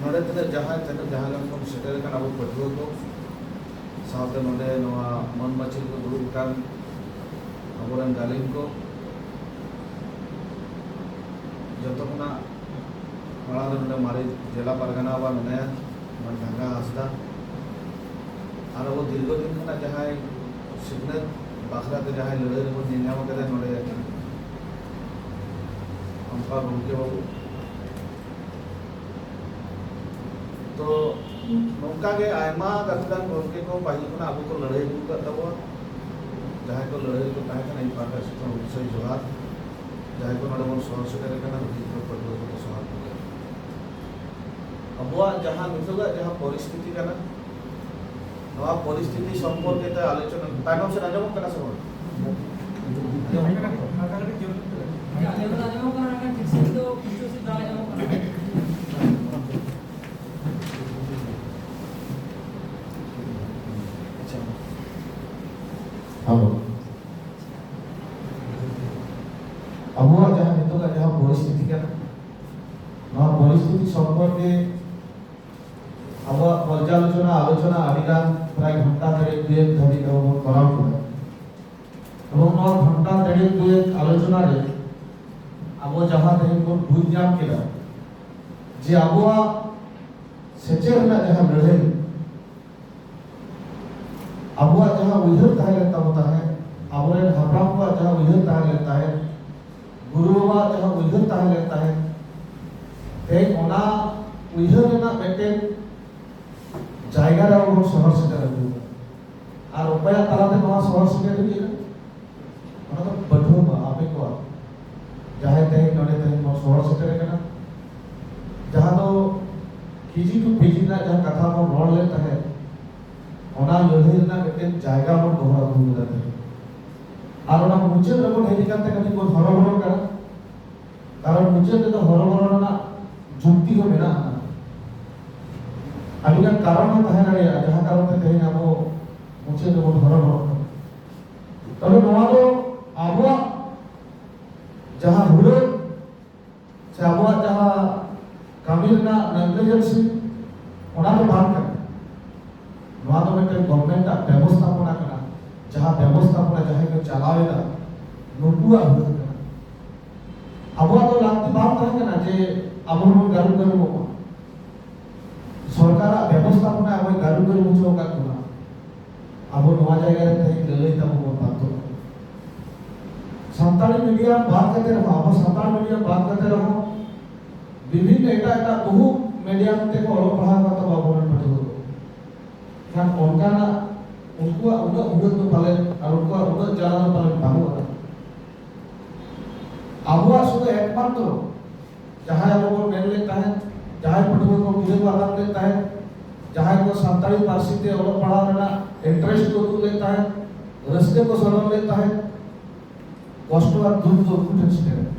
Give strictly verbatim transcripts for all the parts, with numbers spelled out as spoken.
ᱱᱚᱰᱮ ᱛᱤᱱᱟᱹᱜ ᱡᱟᱦᱟᱸᱭ ᱛᱤᱱᱟᱹᱜ ᱡᱟᱦᱟᱸ ᱞᱮᱠᱟ ᱵᱚᱱ ᱥᱮᱴᱮᱨ ᱟᱠᱟᱱ ᱟᱵᱚ ᱯᱟᱹᱴᱷᱩᱣᱟᱹ ᱠᱚ, ᱥᱟᱶᱛᱮ ᱱᱚᱰᱮ ᱱᱚᱣᱟ ᱢᱟᱹᱱ ᱢᱟᱹᱪᱤ ᱨᱮᱠᱚ ᱫᱩᱲᱩᱵ ᱟᱠᱟᱱ ᱟᱵᱚᱨᱮᱱ ᱜᱟᱹᱞᱤᱢ ᱠᱚ, ᱡᱚᱛᱚ ᱠᱷᱚᱱᱟᱜ ᱢᱟᱲᱟᱝ ᱨᱮ ᱱᱚᱰᱮ ᱢᱟᱨᱮ ᱡᱮᱞᱟ ᱯᱟᱨᱜᱟᱱᱟ ᱵᱟᱵᱟ ᱢᱮᱱᱟᱭᱟ, ᱢᱟᱱ ᱰᱷᱟᱝᱜᱟ ᱦᱟᱸᱥᱫᱟ, ᱟᱨ ᱟᱵᱚ ᱫᱤᱨᱜᱷᱚ ᱫᱤᱱ ᱠᱷᱚᱱᱟᱜ ᱡᱟᱦᱟᱸᱭ ᱥᱤᱠᱷᱱᱟᱹᱛ ᱵᱟᱠᱷᱨᱟ ᱛᱮ ᱡᱟᱦᱟᱸᱭ ᱞᱟᱹᱲᱦᱟᱹᱭ ᱨᱮᱵᱚᱱ ᱧᱮᱞ ᱧᱟᱢ ᱠᱟᱫᱟ ᱱᱚᱰᱮ ᱟᱢᱯᱟ ᱜᱚᱢᱠᱮ ᱵᱟᱵᱩ᱾ ᱛᱚ ᱱᱚᱝᱠᱟ ᱜᱮ ᱟᱭᱢᱟ ᱜᱟᱛᱮ ᱜᱚᱢᱠᱮ ᱠᱚ ᱯᱟᱹᱦᱤᱞ ᱠᱷᱚᱱᱟᱜ ᱟᱵᱚ ᱠᱚ ᱞᱟᱹᱲᱦᱟᱹᱭ ᱟᱹᱜᱩ ᱟᱠᱟᱫ ᱛᱟᱵᱚᱱᱟ᱾ ᱡᱟᱦᱟᱸᱭ ᱠᱚ ᱞᱟᱹᱲᱦᱟᱹᱭ ᱠᱚ ᱛᱟᱦᱮᱸ ᱠᱟᱱᱟ, ᱤᱧ ᱯᱟᱦᱴᱟ ᱥᱮᱫ ᱠᱷᱚᱱ ᱚᱵᱚᱥᱥᱳᱭ ᱡᱚᱦᱟᱨ᱾ ᱡᱟᱦᱟᱸᱭ ᱠᱚ ᱱᱚᱰᱮ ᱵᱚᱱ ᱥᱚᱦᱚᱨ ᱥᱮᱴᱮᱨ ᱟᱠᱟᱱᱟ, ᱦᱩᱰᱤᱧ ᱠᱚ ᱯᱟᱹᱴᱷᱩᱣᱟᱹ ᱠᱚ ᱥᱚᱦᱚᱨ ᱠᱚᱜᱮ᱾ ᱟᱵᱚᱣᱟᱜ ᱡᱟᱦᱟᱸ ᱱᱤᱛᱚᱜᱟᱜ ᱡᱟᱦᱟᱸ ᱯᱚᱨᱤᱥᱛᱷᱤᱛᱤ ᱠᱟᱱᱟ, ᱱᱚᱣᱟ ᱯᱚᱨᱤᱥᱛᱷᱤᱛᱤ ᱥᱚᱢᱯᱚᱨᱠᱮ ᱛᱮ ᱟᱞᱳᱪᱚᱱᱟ, ᱛᱟᱭᱱᱚᱢ ᱥᱮᱫ ᱟᱸᱡᱚᱢᱚᱜ ᱠᱟᱱᱟ ᱥᱮ ᱵᱟᱝ? ᱟᱸᱡᱚᱢᱚᱜ ᱠᱟᱱᱟ᱾ ᱟᱸᱡᱚᱢ ᱫᱚ ᱟᱸᱡᱚᱢᱚᱜ ᱠᱟᱱᱟ, ᱢᱮᱱᱠᱷᱟᱱ ᱴᱷᱤᱠ ᱥᱟᱺᱦᱤᱡ ᱫᱚ ᱯᱩᱥᱴᱟᱹᱣ ᱥᱟᱺᱦᱤᱡ ᱵᱟᱝ ᱟᱸᱡᱚᱢᱚᱜ ᱠᱟᱱᱟ᱾ ᱟᱪᱪᱷᱟ᱾ ᱦᱮᱞᱳ᱾ ᱟᱵᱚᱣᱟᱜ ᱡᱟᱦᱟᱸ ᱱᱤᱛᱚᱜᱟᱜ ᱡᱟᱦᱟᱸ ᱯᱚᱨᱤᱥᱛᱷᱤᱛᱤ ᱠᱟᱱᱟ, ᱱᱚᱣᱟ ᱯᱚᱨᱤᱥᱛᱷᱤᱛᱤ ᱥᱚᱢᱯᱚᱨᱠᱮ ᱟᱵᱚᱣᱟᱜ ᱯᱚᱨᱡᱟᱞᱳᱪᱚᱱᱟ, ᱟᱞᱳᱪᱚᱱᱟ ᱟᱹᱰᱤᱜᱟᱱ, ᱯᱨᱟᱭ ᱜᱷᱚᱱᱴᱟ ᱫᱷᱟᱹᱨᱤᱡ ᱫᱩᱭᱮᱠ ᱫᱷᱟᱹᱵᱤᱡ ᱟᱵᱚ ᱵᱚᱱ ᱠᱚᱨᱟᱣ ᱠᱮᱫᱟ᱾ ᱮᱵᱚᱝ ᱱᱚᱣᱟ ᱜᱷᱚᱱᱴᱟ ᱫᱷᱟᱹᱨᱤᱡ ᱫᱩᱭᱮᱠ ᱟᱞᱳᱪᱚᱱᱟ ᱨᱮ ᱟᱵᱚ ᱡᱟᱦᱟᱸ ᱛᱮᱦᱮᱧ ᱵᱚᱱ ᱵᱩᱡᱽ ᱧᱟᱢ ᱠᱮᱫᱟ ᱡᱮ ᱟᱵᱚᱣᱟᱜ ᱥᱮᱪᱮᱫ ᱨᱮᱱᱟᱜ ᱡᱟᱦᱟᱸ ᱞᱟᱹᱲᱦᱟᱹᱭ, ᱟᱵᱚᱣᱟᱜ ᱡᱟᱦᱟᱸ ᱩᱭᱦᱟᱹᱨ ᱛᱟᱦᱮᱸ ᱞᱮᱱ ᱛᱟᱵᱚ ᱛᱟᱦᱮᱸᱫ, ᱟᱵᱚᱨᱮᱱ ᱦᱟᱯᱲᱟᱢ ᱠᱚᱣᱟᱜ ᱡᱟᱦᱟᱸ ᱩᱭᱦᱟᱹᱨ ᱛᱟᱦᱮᱸ ᱞᱮᱱ ᱛᱟᱦᱮᱸᱫ, ᱜᱩᱨᱩ ᱵᱟᱵᱟᱣᱟᱜ ᱡᱟᱦᱟᱸ ᱩᱭᱦᱟᱹᱨ ᱛᱟᱦᱮᱸ ᱞᱮᱱ ᱛᱟᱦᱮᱸᱫ, ᱛᱮᱦᱮᱧ ᱚᱱᱟ ᱩᱭᱦᱟᱹᱨ ᱨᱮᱱᱟᱜ ᱢᱤᱫᱴᱮᱱ ᱡᱟᱭᱜᱟ ᱨᱮ ᱟᱵᱚ ᱵᱚᱱ ᱥᱚᱦᱚᱨ ᱥᱮᱴᱮᱨ ᱟᱹᱜᱩ ᱟᱠᱟᱱᱟ᱾ ᱟᱨ ᱚᱠᱚᱭᱟᱜ ᱛᱟᱞᱟᱛᱮ ᱱᱚᱣᱟ ᱥᱚᱦᱚᱨ ᱥᱮᱴᱮᱨ ᱦᱩᱭ ᱟᱠᱟᱱᱟ? ᱚᱱᱟ ᱫᱚ ᱯᱟᱹᱴᱷᱩᱣᱟᱹ ᱠᱚ, ᱟᱯᱮ ᱠᱚᱣᱟᱜ᱾ ᱡᱟᱦᱟᱸᱭ ᱛᱮᱦᱮᱧ ᱱᱚᱰᱮ ᱛᱮᱦᱮᱧ ᱵᱚᱱ ᱥᱚᱦᱚᱨ ᱥᱮᱴᱮᱨ ᱟᱠᱟᱱᱟ, ᱡᱟᱦᱟᱸ ᱫᱚ ᱠᱮᱡᱤ ᱴᱩ ᱯᱤᱡᱤ ᱨᱮᱱᱟᱜ ᱡᱟᱦᱟᱸ ᱠᱟᱛᱷᱟ ᱵᱚᱱ ᱨᱚᱲ ᱞᱮᱫ ᱛᱟᱦᱮᱸᱫ, ᱚᱱᱟ ᱞᱟᱹᱲᱦᱟᱹᱭ ᱨᱮᱱᱟᱜ ᱢᱤᱫᱴᱮᱱ ᱡᱟᱭᱜᱟ ᱵᱚᱱ ᱫᱚᱦᱚ ᱟᱹᱜᱩ ᱠᱮᱫᱟ ᱛᱮᱦᱮᱧ᱾ ᱟᱨ ᱚᱱᱟ ᱢᱩᱪᱟᱹᱫ ᱨᱮᱵᱚᱱ ᱦᱮᱡ ᱟᱠᱟᱱ ᱛᱮ ᱠᱟᱹᱴᱤᱡ ᱵᱚᱱ ᱦᱚᱨᱚᱵᱚᱨᱚᱜ ᱠᱟᱱᱟ, ᱠᱟᱨᱚᱱ ᱢᱩᱪᱟᱹᱫ ᱨᱮᱫᱚ ᱦᱚᱨᱚᱵᱚᱨᱚ ᱨᱮᱱᱟᱜ ᱡᱩᱠᱛᱤ ᱦᱚᱸ ᱢᱮᱱᱟᱜᱼᱟ᱾ ᱟᱹᱰᱤᱜᱟᱱ ᱠᱟᱨᱚᱱ ᱦᱚᱸ ᱛᱟᱦᱮᱸ ᱫᱟᱲᱮᱭᱟᱜᱼᱟ, ᱡᱟᱦᱟᱸ ᱠᱟᱨᱚᱱ ᱛᱮ ᱛᱮᱦᱮᱧ ᱟᱵᱚ ᱢᱩᱪᱟᱹᱫ ᱨᱮᱵᱚᱱ ᱦᱚᱨᱚᱵᱚᱨᱚᱜ ᱠᱟᱱᱟ᱾ ᱛᱚᱵᱮ ᱱᱚᱣᱟ ᱫᱚ ᱟᱵᱚᱣᱟᱜ ᱡᱟᱦᱟᱸ ᱦᱩᱲᱟᱹ ᱥᱮ ᱟᱵᱚᱣᱟᱜ ᱡᱟᱦᱟᱸ ᱠᱟᱹᱢᱤ ᱨᱮᱱᱟᱜ ᱱᱮᱜᱽᱞᱤᱡᱮᱱᱥᱤ, ᱚᱱᱟ ᱫᱚ ᱵᱟᱝ ᱠᱟᱱᱟ᱾ ᱱᱚᱣᱟ ᱫᱚ ᱢᱤᱫᱴᱮᱱ ᱜᱚᱵᱷᱚᱨᱱᱢᱮᱱᱴ ᱟᱜ ᱵᱮᱵᱚᱥᱛᱷᱟᱯᱚᱱᱟ ᱠᱟᱱᱟ᱾ ᱡᱟᱦᱟᱸ ᱵᱮᱵᱚᱥᱛᱷᱟᱯᱚᱱᱟ ᱡᱟᱦᱟᱸᱭ ᱠᱚ ᱪᱟᱞᱟᱣ ᱮᱫᱟ, ᱱᱩᱠᱩᱣᱟᱜ ᱦᱩᱭᱩᱜ ᱠᱟᱱᱟ᱾ ᱟᱵᱚᱣᱟᱜ ᱫᱚ ᱞᱟᱹᱠᱛᱤ ᱵᱟᱝ ᱛᱟᱦᱮᱸ ᱠᱟᱱᱟ ᱡᱮ ᱟᱵᱚ ᱵᱚᱱ ᱜᱟᱹᱨᱩ ᱜᱟᱹᱨᱩ ᱠᱚᱣᱟ᱾ ᱥᱚᱨᱠᱟᱨᱟᱜ ᱵᱮᱵᱚᱥᱛᱷᱟᱯᱚᱱᱟ ᱟᱵᱚᱭ ᱜᱟᱹᱨᱩ ᱜᱟᱹᱨᱩ ᱦᱚᱪᱚ ᱟᱠᱟᱫ ᱵᱚᱱᱟ᱾ ᱟᱵᱚ ᱱᱚᱣᱟ ᱡᱟᱭᱜᱟ ᱨᱮ ᱛᱮᱦᱮᱧ ᱞᱟᱹᱞᱟᱹᱭ ᱛᱟᱵᱚ ᱵᱚᱱ ᱵᱟᱫᱽᱫᱷᱚᱜ ᱠᱟᱱᱟ᱾ ᱥᱟᱱᱛᱟᱲᱤ ᱢᱤᱰᱤᱭᱟᱢ ᱵᱟᱫ ᱠᱟᱛᱮ ᱨᱮᱦᱚᱸ, ᱟᱵᱚ ᱥᱟᱱᱛᱟᱲ ᱢᱤᱰᱤᱭᱟᱢ ᱵᱟᱫ ᱠᱟᱛᱮ ᱨᱮᱦᱚᱸ, ᱵᱤᱵᱷᱤᱱᱱᱚ ᱮᱴᱟᱜ ᱮᱴᱟᱜ ᱵᱚᱦᱩ ᱢᱤᱰᱤᱭᱟᱢ ᱛᱮᱠᱚ ᱚᱞᱚᱜ ᱯᱟᱲᱦᱟᱣ ᱠᱟᱱ ᱛᱟᱵᱚ ᱟᱵᱚᱨᱮᱱ ᱯᱟᱹᱴᱷᱩᱣᱟᱹ ᱠᱚ᱾ ᱠᱷᱟᱱ ᱚᱱᱠᱟᱱᱟᱜ ᱩᱱᱠᱩᱣᱟᱜ ᱩᱱᱟᱹᱜ ᱩᱰᱟᱹᱜ ᱫᱚ ᱯᱟᱞᱮᱱ ᱟᱨ ᱩᱱᱠᱩᱣᱟᱜ ᱩᱱᱟᱹᱜ ᱡᱟᱞᱟ ᱫᱚ ᱯᱟᱞᱮᱱ ᱵᱟᱹᱱᱩᱜ ᱟᱱᱟ᱾ ᱟᱵᱚᱣᱟᱜ ᱥᱩᱫᱷᱩ ᱮᱠᱢᱟᱛᱨᱚ ᱡᱟᱦᱟᱸᱭ ᱟᱵᱚ ᱵᱚᱱ ᱢᱮᱱ ᱞᱮᱫ ᱛᱟᱦᱮᱸᱫ, ᱡᱟᱦᱟᱸᱭ ᱯᱟᱹᱴᱷᱩᱣᱟᱹ ᱠᱚ ᱜᱤᱨᱟᱹ ᱠᱚ ᱟᱛᱟᱝ ᱞᱮᱫ ᱛᱟᱦᱮᱸᱫ, ᱡᱟᱦᱟᱸᱭ ᱠᱚ ᱥᱟᱱᱛᱟᱲᱤ ᱯᱟᱹᱨᱥᱤ ᱛᱮ ᱚᱞᱚᱜ ᱯᱟᱲᱦᱟᱣ ᱨᱮᱱᱟᱜ ᱤᱱᱴᱟᱨᱮᱥᱴ ᱠᱚ ᱩᱫᱩᱜ ᱞᱮᱫ ᱛᱟᱦᱮᱸᱫ, ᱨᱟᱹᱥᱠᱟᱹ ᱠᱚ ᱥᱚᱫᱚᱨ ᱞᱮᱫ ᱛᱟᱦᱮᱸᱫ, ᱠᱚᱥᱴᱚ ᱟᱨ ᱫᱩᱠ ᱫᱚ ᱩᱱᱠᱩ ᱴᱷᱮᱱ ᱥᱮᱴᱮᱨ ᱮᱱᱟ᱾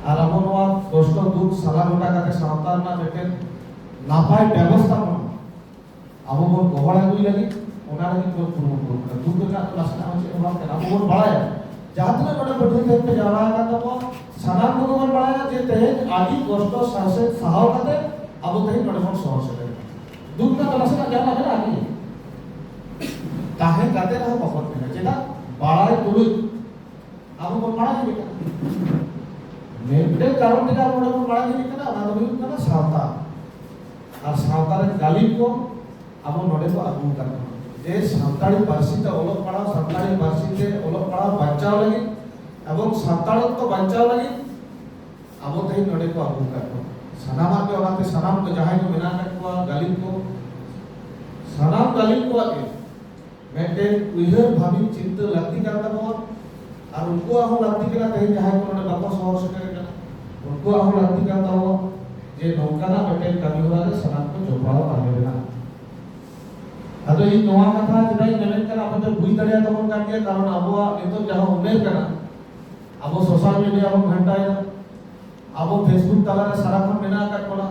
ᱟᱨ ᱟᱵᱚ ᱱᱚᱣᱟ ᱠᱚᱥᱴᱚ ᱫᱩᱠ ᱥᱟᱞᱟ ᱜᱚᱴᱟ ᱠᱟᱛᱮ ᱥᱟᱶᱛᱟ ᱨᱮᱱᱟᱜ ᱢᱤᱫᱴᱮᱱ ᱱᱟᱯᱟᱭ ᱵᱮᱵᱚᱥᱛᱷᱟ ᱵᱚᱱ ᱟᱵᱚ ᱵᱚᱱ ᱜᱚᱦᱚᱲ ᱟᱹᱜᱩᱭ ᱞᱟᱹᱜᱤᱫ, ᱚᱱᱟ ᱞᱟᱹᱜᱤᱫ ᱵᱚᱱ ᱠᱩᱨᱩᱢᱩᱴᱩ ᱠᱟᱱᱟ᱾ ᱫᱩᱠ ᱨᱮᱱᱟᱜ ᱫᱚ ᱱᱟᱥᱮᱱᱟᱜ ᱦᱚᱸ ᱪᱮᱫ ᱦᱚᱸ ᱵᱟᱝ ᱠᱟᱱᱟ᱾ ᱟᱵᱚ ᱵᱚᱱ ᱵᱟᱲᱟᱭᱟ, ᱡᱟᱦᱟᱸ ᱛᱤᱱᱟᱹᱜ ᱱᱚᱰᱮ ᱯᱟᱹᱴᱷᱩᱣᱟᱹ ᱛᱮᱦᱮᱧ ᱯᱮ ᱡᱟᱣᱨᱟ ᱟᱠᱟᱱ ᱛᱟᱵᱚᱱᱟ, ᱥᱟᱱᱟᱢ ᱠᱚᱜᱮ ᱵᱚᱱ ᱵᱟᱲᱟᱭᱟ ᱡᱮ ᱛᱮᱦᱮᱧ ᱟᱹᱰᱤ ᱠᱚᱥᱴᱚ ᱥᱟᱥᱮᱛ ᱥᱟᱦᱟᱣ ᱠᱟᱛᱮ ᱟᱵᱚ ᱛᱮᱦᱮᱧ ᱱᱚᱰᱮ ᱵᱚᱱ ᱥᱚᱦᱚᱨ ᱥᱮᱴᱮᱨ ᱠᱟᱱᱟ᱾ ᱫᱩᱠ ᱨᱮᱱᱟᱜ ᱫᱚ ᱱᱟᱥᱮᱱᱟᱜ ᱡᱟᱦᱟᱱᱟᱜ ᱢᱮᱱᱟᱜᱼᱟ ᱠᱤ? ᱛᱟᱦᱮᱸ ᱠᱟᱛᱮ ᱨᱮᱦᱚᱸ ᱵᱟᱵᱚᱱ ᱢᱮᱱᱟ᱾ ᱪᱮᱫᱟᱜ? ᱵᱟᱲᱟᱭ ᱛᱩᱞᱩᱡ ᱟᱵᱚ ᱵᱚᱱ ᱵᱟᱲᱟᱭ ᱜᱮ ᱠᱟᱱᱟ᱾ ᱢᱤᱫᱴᱮᱱ ᱠᱟᱨᱚᱱ ᱛᱮᱜᱮ ᱟᱵᱚ ᱱᱚᱰᱮ ᱵᱚᱱ ᱵᱟᱲᱟᱭ ᱜᱮ ᱠᱟᱱᱟ, ᱚᱱᱟ ᱫᱚ ᱦᱩᱭᱩᱜ ᱠᱟᱱᱟ ᱥᱟᱶᱛᱟ᱾ ᱟᱨ ᱥᱟᱶᱛᱟ ᱨᱮᱱ ᱜᱟᱹᱞᱤᱢ ᱠᱚ ᱟᱵᱚ ᱱᱚᱰᱮ ᱠᱚ ᱟᱹᱜᱩ ᱟᱠᱟᱫ ᱵᱚᱱᱟ᱾ ᱡᱮ ᱥᱟᱱᱛᱟᱲᱤ ᱯᱟᱹᱨᱥᱤ ᱛᱮ ᱚᱞᱚᱜ ᱯᱟᱲᱦᱟᱣ, ᱥᱟᱱᱛᱟᱲᱤ ᱯᱟᱹᱨᱥᱤ ᱛᱮ ᱚᱞᱚᱜ ᱯᱟᱲᱦᱟᱣ ᱵᱟᱧᱪᱟᱣ ᱞᱟᱹᱜᱤᱫ ᱮᱵᱚᱝ ᱥᱟᱱᱛᱟᱲᱚᱛᱛᱚ ᱵᱟᱧᱪᱟᱣ ᱞᱟᱹᱜᱤᱫ ᱟᱵᱚ ᱛᱮᱦᱮᱧ ᱱᱚᱰᱮ ᱠᱚ ᱟᱹᱜᱩ ᱟᱠᱟᱫ ᱵᱚᱱᱟ᱾ ᱥᱟᱱᱟᱢᱟᱜ ᱜᱮ ᱚᱱᱟᱛᱮ ᱥᱟᱱᱟᱢ ᱠᱚ ᱡᱟᱦᱟᱸᱭ ᱠᱚ ᱢᱮᱱᱟᱜ ᱟᱠᱟᱫ ᱠᱚᱣᱟ, ᱜᱟᱹᱞᱤᱢ ᱠᱚ, ᱥᱟᱱᱟᱢ ᱜᱟᱹᱞᱤᱢ ᱠᱚᱣᱟᱜ ᱜᱮ ᱢᱤᱫᱴᱮᱱ ᱩᱭᱦᱟᱹᱨ ᱵᱷᱟᱵᱤ ᱪᱤᱱᱛᱟᱹ ᱞᱟᱹᱠᱛᱤ ᱠᱟᱱ ᱛᱟᱵᱚᱱᱟ᱾ ᱟᱨ ᱩᱱᱠᱩᱣᱟᱜ ᱦᱚᱸ ᱞᱟᱹᱠᱛᱤ ᱠᱟᱱᱟ, ᱛᱮᱦᱮᱧ ᱡᱟᱦᱟᱸᱭ ᱠᱚ ᱱᱚᱰᱮ ᱵᱟᱠᱚ ᱥᱚᱦᱚᱨ ᱥᱮᱴᱮᱨ ᱠᱟᱱᱟ, ᱩᱱᱠᱩᱣᱟᱜ ᱦᱚᱸ ᱞᱟᱹᱠᱛᱤ ᱠᱟᱱ ᱛᱟᱵᱚᱱᱟ ᱡᱮ ᱱᱚᱝᱠᱟᱱᱟᱜ ᱢᱤᱫᱴᱮᱱ ᱠᱟᱹᱢᱤ ᱦᱚᱨᱟ ᱨᱮ ᱥᱟᱱᱟᱢ ᱠᱚ ᱡᱚᱯᱲᱟᱣ ᱛᱟᱦᱮᱸ ᱨᱮᱱᱟᱜ᱾ ᱟᱫᱚ ᱤᱧ ᱱᱚᱣᱟ ᱠᱟᱛᱷᱟ ᱪᱮᱫᱟᱜ ᱤᱧ ᱢᱮᱱᱮᱫ ᱠᱟᱱᱟ, ᱟᱯᱮ ᱯᱮ ᱵᱩᱡᱽ ᱫᱟᱲᱮᱭᱟᱛᱟᱵᱚᱱ ᱠᱟᱱ ᱜᱮᱭᱟ, ᱠᱟᱨᱚᱱ ᱟᱵᱚᱣᱟᱜ ᱱᱤᱛᱚᱜ ᱡᱟᱦᱟᱸ ᱩᱢᱮᱨ ᱠᱟᱱᱟ, ᱟᱵᱚ ᱥᱳᱥᱟᱞ ᱢᱤᱰᱤᱭᱟ ᱵᱚᱱ ᱜᱷᱟᱱᱴᱟᱭᱮᱫᱟ, ᱟᱵᱚ ᱯᱷᱮᱥᱵᱩᱠ ᱛᱟᱞᱟᱨᱮ ᱥᱟᱨᱟᱠᱷᱚᱱ ᱢᱮᱱᱟᱜ ᱟᱠᱟᱫ ᱵᱚᱱᱟ᱾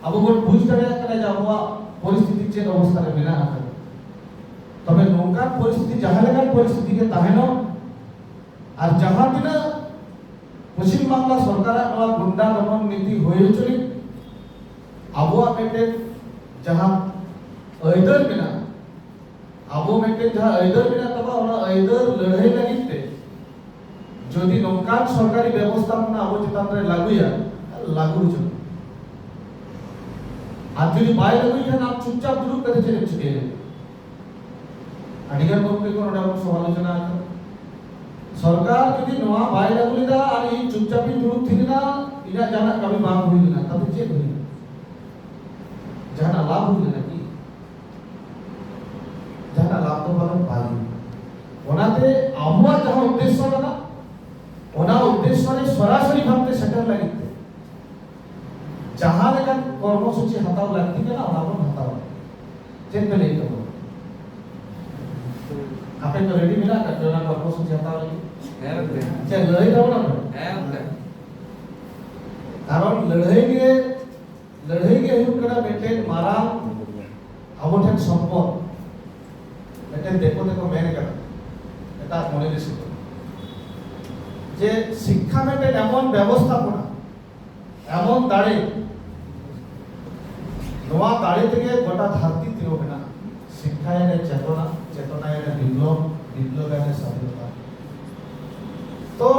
ᱟᱵᱚ ᱵᱚᱱ ᱵᱩᱡᱽ ᱫᱟᱲᱮᱭᱟᱜ ᱠᱟᱱᱟ ᱡᱮ ᱟᱵᱚᱣᱟᱜ ᱯᱚᱨᱤᱥᱛᱷᱤᱛᱤ ᱪᱮᱫ ᱚᱵᱚᱥᱛᱷᱟ ᱨᱮ ᱢᱮᱱᱟᱜ ᱟᱠᱟᱫᱟ᱾ ᱛᱚᱵᱮ ᱱᱚᱝᱠᱟᱱ ᱯᱚᱨᱤᱥᱛᱷᱤᱛᱤ, ᱡᱟᱦᱟᱸ ᱞᱮᱠᱟᱱ ᱯᱚᱨᱤᱥᱛᱷᱤᱛᱤ ᱜᱮ ᱛᱟᱦᱮᱱᱚᱜ, ᱟᱨ ᱡᱟᱦᱟᱸ ᱛᱤᱱᱟᱹᱜ ᱯᱚᱪᱷᱤᱢ ᱵᱟᱝᱞᱟ ᱥᱚᱨᱠᱟᱨᱟᱜ ᱱᱚᱣᱟ ᱜᱩᱱᱰᱟ ᱫᱚᱢᱚᱱ ᱱᱤᱛᱤ ᱦᱩᱭ ᱦᱚᱪᱚ ᱞᱟᱹᱜᱤᱫ ᱟᱵᱚᱣᱟᱜ ᱢᱤᱫᱴᱮᱱ ᱡᱟᱦᱟᱸ ᱟᱹᱭᱫᱟᱹᱨ ᱢᱮᱱᱟᱜᱼᱟ, ᱟᱵᱚ ᱢᱤᱫᱴᱮᱱ ᱡᱟᱦᱟᱸ ᱟᱹᱭᱫᱟᱹᱨ ᱢᱮᱱᱟᱜ ᱛᱟᱵᱚᱱᱟ, ᱚᱱᱟ ᱟᱹᱭᱫᱟᱹᱨ ᱞᱟᱹᱲᱦᱟᱹᱭ ᱞᱟᱹᱜᱤᱫ ᱛᱮ ᱡᱩᱫᱤ ᱱᱚᱝᱠᱟᱱ ᱥᱚᱨᱠᱟᱨᱤ ᱵᱮᱵᱚᱥᱛᱷᱟᱯᱚᱱᱟ ᱟᱵᱚ ᱪᱮᱛᱟᱱ ᱨᱮ ᱞᱟᱹᱜᱩᱭᱟ, ᱞᱟᱹᱜᱩ ᱦᱚᱪᱚ᱾ ᱟᱨ ᱡᱩᱫᱤ ᱵᱟᱭ ᱞᱟᱹᱜᱩᱭ ᱠᱷᱟᱱ ᱟᱢ ᱪᱩᱯᱪᱟᱯ ᱫᱩᱲᱩᱵ ᱠᱟᱛᱮ ᱪᱮᱫ ᱮᱢ ᱪᱤᱠᱟᱹᱭᱟ? ᱟᱹᱰᱤᱜᱟᱱ ᱜᱚᱢᱠᱮ ᱠᱚ ᱱᱚᱰᱮ ᱵᱚᱱ ᱥᱚᱢᱟᱞᱳᱪᱚᱱᱟ ᱟᱠᱟᱫᱟ᱾ ᱥᱚᱨᱠᱟᱨ ᱡᱩᱫᱤ ᱱᱚᱣᱟ ᱵᱟᱭ ᱞᱟᱹᱜᱩ ᱞᱮᱫᱟ ᱟᱨ ᱤᱧ ᱪᱩᱯᱪᱟᱯ ᱤᱧ ᱫᱩᱲᱩᱵ ᱛᱷᱤᱨ ᱮᱱᱟ, ᱤᱧᱟᱹᱜ ᱡᱟᱦᱟᱱᱟᱜ ᱠᱟᱹᱢᱤ ᱵᱟᱝ ᱦᱩᱭ ᱞᱮᱱᱟ, ᱛᱟᱦᱞᱮ ᱪᱮᱫ ᱦᱩᱭᱱᱟ? ᱡᱟᱦᱟᱱᱟᱜ ᱞᱟᱵᱷ ᱦᱩᱭ ᱞᱮᱱᱟ ᱠᱤ? ᱡᱟᱦᱟᱱᱟᱜ ᱞᱟᱵᱷ ᱫᱚ ᱯᱟᱞᱮᱱ ᱵᱟᱭ ᱦᱩᱭᱩᱜᱼᱟ᱾ ᱚᱱᱟᱛᱮ ᱟᱵᱚᱣᱟᱜ ᱡᱟᱦᱟᱸ ᱩᱫᱽᱫᱮᱥᱥᱚ ᱠᱟᱱᱟ, ᱚᱱᱟ ᱩᱫᱽᱫᱮᱥᱥᱚ ᱨᱮ ᱥᱚᱨᱟᱥᱚᱨᱤ ᱵᱷᱟᱵᱽᱛᱮ ᱥᱮᱴᱮᱨ ᱞᱟᱹᱜᱤᱫ ᱛᱮ ᱡᱟᱦᱟᱸ ᱞᱮᱠᱟᱱ ᱠᱚᱨᱢᱚᱥᱩᱪᱤ ᱦᱟᱛᱟᱣ ᱞᱟᱹᱠᱛᱤ ᱠᱟᱱᱟ, ᱚᱱᱟ ᱵᱚᱱ ᱦᱟᱛᱟᱣᱟ᱾ ᱪᱮᱫ ᱯᱮ ᱞᱟᱹᱭ ᱛᱟᱵᱚᱱᱟ? ᱟᱯᱮ ᱠᱚ ᱨᱮᱰᱤ ᱢᱮᱱᱟᱜ ᱟᱠᱟᱫ ᱯᱮ ᱚᱱᱟ ᱠᱚᱨᱢᱚᱥᱩᱪᱤ ᱦᱟᱛᱟᱣ ᱞᱟᱹᱜᱤᱫ? ᱦᱮᱸ ᱜᱚᱢᱠᱮ᱾ ᱪᱮᱫ ᱞᱟᱹᱭ ᱛᱟᱵᱚᱱᱟ ᱯᱮ? ᱦᱮᱸ ᱜᱚᱢᱠᱮ᱾ ᱠᱟᱨᱚᱱ ᱞᱟᱹᱲᱦᱟᱹᱭ ᱜᱮ, ᱞᱟᱹᱲᱦᱟᱹᱭ ᱜᱮ ᱦᱩᱭᱩᱜ ᱠᱟᱱᱟ ᱢᱤᱫᱴᱮᱱ ᱢᱟᱨᱟᱝ ᱟᱵᱚ ᱴᱷᱮᱱ ᱥᱚᱢᱯᱚᱫ᱾ ᱢᱤᱫᱴᱮᱱ ᱫᱤᱠᱩ ᱛᱮᱠᱚ ᱢᱮᱱ ᱠᱟᱫᱟ, ᱮᱴᱟᱜ ᱢᱚᱱᱮ ᱫᱤᱥᱚᱢ ᱨᱮ, ᱡᱮ ᱥᱤᱠᱠᱷᱟ ᱢᱤᱫᱴᱮᱱ ᱮᱢᱚᱱ ᱵᱮᱵᱚᱥᱛᱷᱟᱯᱚᱱᱟ, ᱮᱢᱚᱱ ᱫᱟᱲᱮ, ᱱᱚᱣᱟ ᱫᱟᱲᱮ ᱛᱮᱜᱮ ᱜᱚᱴᱟ ᱫᱷᱟᱹᱨᱛᱤ ᱛᱤᱸᱜᱩ ᱢᱮᱱᱟᱜᱼᱟ᱾ ᱥᱤᱠᱠᱷᱟ ᱮᱱᱮ ᱪᱮᱛᱚᱱᱟ, ᱪᱮᱛᱚᱱᱟ ᱮᱱᱮ ᱵᱤᱯᱞᱚᱵ, ᱵᱤᱯᱞᱚᱵ ᱮᱱᱮ ᱥᱟᱫᱷᱤᱱᱚᱛᱟ᱾ ᱛᱚ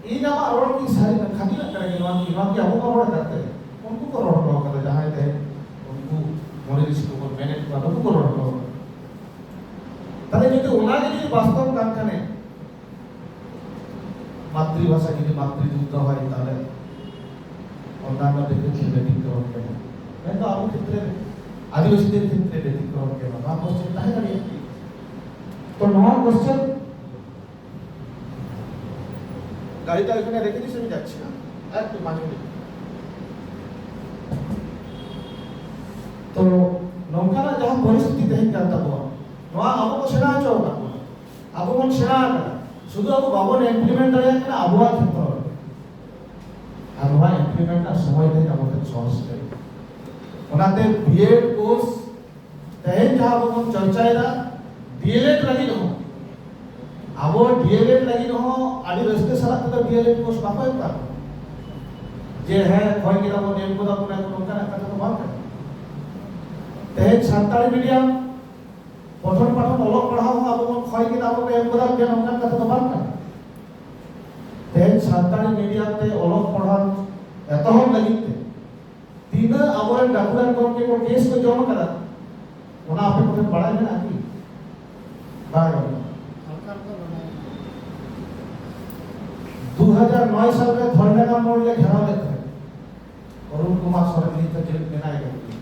ᱤᱧ ᱟᱢᱟᱜ ᱨᱚᱲ ᱠᱤ ᱥᱟᱹᱨᱤ ᱠᱟᱱᱟ? ᱠᱷᱟᱹᱴᱤ ᱠᱟᱱ ᱜᱮ ᱱᱚᱣᱟ ᱠᱤ, ᱱᱚᱣᱟ ᱠᱤ ᱟᱵᱚ ᱵᱚᱱ ᱨᱚᱲ ᱠᱟᱫ ᱛᱮ? ᱩᱱᱠᱩ ᱠᱚ ᱨᱚᱲ ᱦᱚᱴᱚ ᱠᱟᱫᱟ, ᱡᱟᱦᱟᱸᱭ ᱛᱮ ᱩᱱᱠᱩ ᱢᱚᱱᱤ ᱨᱤᱥᱤ ᱠᱚᱵᱚᱱ ᱢᱮᱱᱮᱫ ᱠᱚᱣᱟ, ᱱᱩᱠᱩ ᱠᱚ ᱨᱚᱲ ᱦᱚᱴᱚ ᱠᱟᱫᱟ᱾ ᱛᱟᱦᱞᱮ ᱡᱩᱫᱤ ᱚᱱᱟ ᱜᱮ ᱡᱩᱫᱤ ᱵᱟᱥᱛᱚᱵ ᱠᱟᱱ ᱠᱷᱟᱱᱮ, ᱢᱟᱛᱨᱤᱵᱷᱟᱥᱟ ᱡᱩᱫᱤ ᱢᱟᱛᱨᱤ ᱡᱩᱫᱽᱫᱷᱚ ᱦᱚᱭ, ᱛᱟᱦᱞᱮ ᱚᱱᱱᱟᱱᱱᱚ ᱫᱮᱥᱮ ᱠᱷᱮᱛᱨᱮ ᱵᱮᱛᱤᱠᱨᱚᱢ ᱠᱮᱱ? ᱢᱮᱱᱫᱚ ᱟᱵᱚ ᱠᱷᱮᱛᱨᱮ ᱨᱮ, ᱟᱹᱫᱤᱵᱟᱹᱥᱤ ᱫᱮᱨ ᱠᱷᱮᱛᱨᱮ ᱵᱮᱛᱤᱠᱨᱚᱢ ᱠᱮᱱ, ᱱᱚᱣᱟ ᱠᱚᱥᱪᱮᱱ ᱛᱟᱦᱮᱸ ᱫᱟᱲᱮᱭᱟᱜᱼᱟ᱾ ᱛᱚ ᱱᱚᱣᱟ ᱠᱚᱥᱪᱮᱱ ᱜᱟᱹᱲᱤ ᱫᱚ ᱮᱠᱷᱟᱱᱮ ᱨᱮᱠᱷᱮ ᱫᱤᱥᱮ ᱡᱟᱪᱪᱷᱮ ᱱᱟ, ᱮᱠᱴᱩ ᱢᱟᱡᱷᱮ ᱢᱚᱫᱽᱫᱷᱮ᱾ ᱛᱚ ᱱᱚᱝᱠᱟᱱᱟᱜ ᱡᱟᱦᱟᱸ ᱯᱚᱨᱤᱥᱛᱷᱤᱛᱤ ᱛᱟᱦᱮᱸ ᱠᱟᱱ ᱛᱟᱵᱚᱱᱟ, ᱱᱚᱣᱟ ᱟᱵᱚ ᱠᱚ ᱥᱮᱬᱟ ᱦᱚᱪᱚ ᱟᱠᱟᱫ ᱵᱚᱱᱟ, ᱟᱵᱚ ᱵᱚᱱ ᱥᱮᱬᱟ ᱟᱠᱟᱫᱟ, ᱥᱩᱫᱷᱩ ᱟᱵᱚ ᱵᱟᱵᱚᱱ ᱤᱢᱯᱞᱤᱢᱮᱱᱴ ᱫᱟᱲᱮᱭᱟᱜ ᱠᱟᱱᱟ ᱟᱵᱚᱣᱟᱜ ᱠᱷᱮᱛᱨᱚ ᱨᱮ᱾ ᱟᱨ ᱱᱚᱣᱟ ᱤᱢᱯᱞᱤᱢᱮᱱᱴ ᱨᱮᱱᱟᱜ ᱥᱚᱢᱚᱭ ᱛᱮᱦᱮᱧ ᱟᱵᱚ ᱴᱷᱮᱱ ᱥᱚᱦᱚᱡ ᱥᱮᱴᱮᱨ᱾ ᱚᱱᱟᱛᱮ ᱵᱤᱭᱮᱰ ᱠᱳᱨᱥ ᱛᱮᱦᱮᱧ ᱡᱟᱦᱟᱸ ᱟᱵᱚ ᱵᱚᱱ ᱪᱚᱨᱪᱟᱭᱮᱫᱟ, ᱰᱤᱮᱞᱮᱰ ᱞᱟᱹᱜᱤᱫ ᱦᱚᱸ ᱟᱵᱚ ᱰᱤᱮᱞᱮᱰ ᱞᱟᱹᱜᱤᱫ ᱦᱚᱸ ᱟᱹᱰᱤ ᱨᱟᱹᱥᱠᱟᱹ ᱥᱟᱞᱟᱜ ᱛᱮᱫᱚ ᱰᱤᱮᱞᱮᱰ ᱠᱳᱨᱥ ᱵᱟᱠᱚ ᱮᱢ ᱠᱟᱜ ᱵᱚᱱᱟ᱾ ᱡᱮ ᱦᱮᱸ, ᱠᱷᱚᱭ ᱠᱮᱫᱟ ᱵᱚᱱ, ᱮᱢ ᱠᱟᱫᱟ ᱵᱚᱱ, ᱱᱚᱝᱠᱟᱱᱟᱜ ᱠᱟᱛᱷᱟ ᱫᱚ ᱵᱟᱝ ᱠᱟᱱᱟ᱾ ᱛᱮᱦᱮᱧ ᱥᱟᱱᱛᱟᱲᱤ ᱢᱤᱰᱤᱭᱟᱢ ᱯᱚᱴᱷᱚᱱ ᱯᱟᱴᱷᱚᱱ ᱚᱞᱚᱜ ᱯᱟᱲᱦᱟᱣ ᱦᱚᱸ ᱟᱵᱚ ᱵᱚᱱ ᱠᱷᱚᱭ ᱠᱮᱫᱟ, ᱟᱵᱚ ᱠᱚ ᱮᱢ ᱠᱟᱫᱟ ᱵᱚᱱ, ᱱᱚᱝᱠᱟᱱ ᱠᱟᱛᱷᱟ ᱫᱚ ᱵᱟᱝ ᱠᱟᱱᱟ᱾ ᱛᱮᱦᱮᱧ ᱥᱟᱱᱛᱟᱲᱤ ᱢᱤᱰᱤᱭᱟᱢ ᱛᱮ ᱚᱞᱚᱜ ᱯᱟᱲᱦᱟᱣ ᱮᱛᱚᱦᱚᱵ ᱞᱟᱹᱜᱤᱫ ᱛᱮ ᱛᱤᱱᱟᱹᱜ ᱟᱵᱚᱨᱮᱱ ᱜᱟᱹᱠᱷᱩᱲᱟᱱ ᱜᱚᱢᱠᱮ ᱠᱚ ᱠᱮᱥ ᱠᱚ ᱡᱚᱢ ᱟᱠᱟᱫᱟ, ᱚᱱᱟ ᱟᱯᱮ ᱠᱚᱴᱷᱮᱱ ᱵᱟᱲᱟᱭ ᱢᱮᱱᱟᱜᱼᱟ ᱠᱤ? ᱵᱟᱭ ᱵᱟᱹᱱᱩᱜᱼᱟ᱾ ᱫᱩ ᱦᱟᱡᱟᱨ ᱱᱚᱭ ᱥᱟᱞ ᱨᱮ ᱫᱷᱚᱞᱰᱟᱸᱜᱟ ᱢᱳᱲ ᱞᱮ ᱜᱷᱮᱨᱟᱣ ᱞᱮᱫ ᱛᱟᱦᱮᱸᱫ᱾ ᱚᱨᱩᱱ ᱠᱩᱢᱟᱨ ᱥᱚᱨᱮᱱ ᱱᱤᱛ ᱦᱚᱸ ᱡᱮᱣᱮᱫ ᱢᱮᱱᱟᱭ ᱠᱟᱫᱮᱭᱟ᱾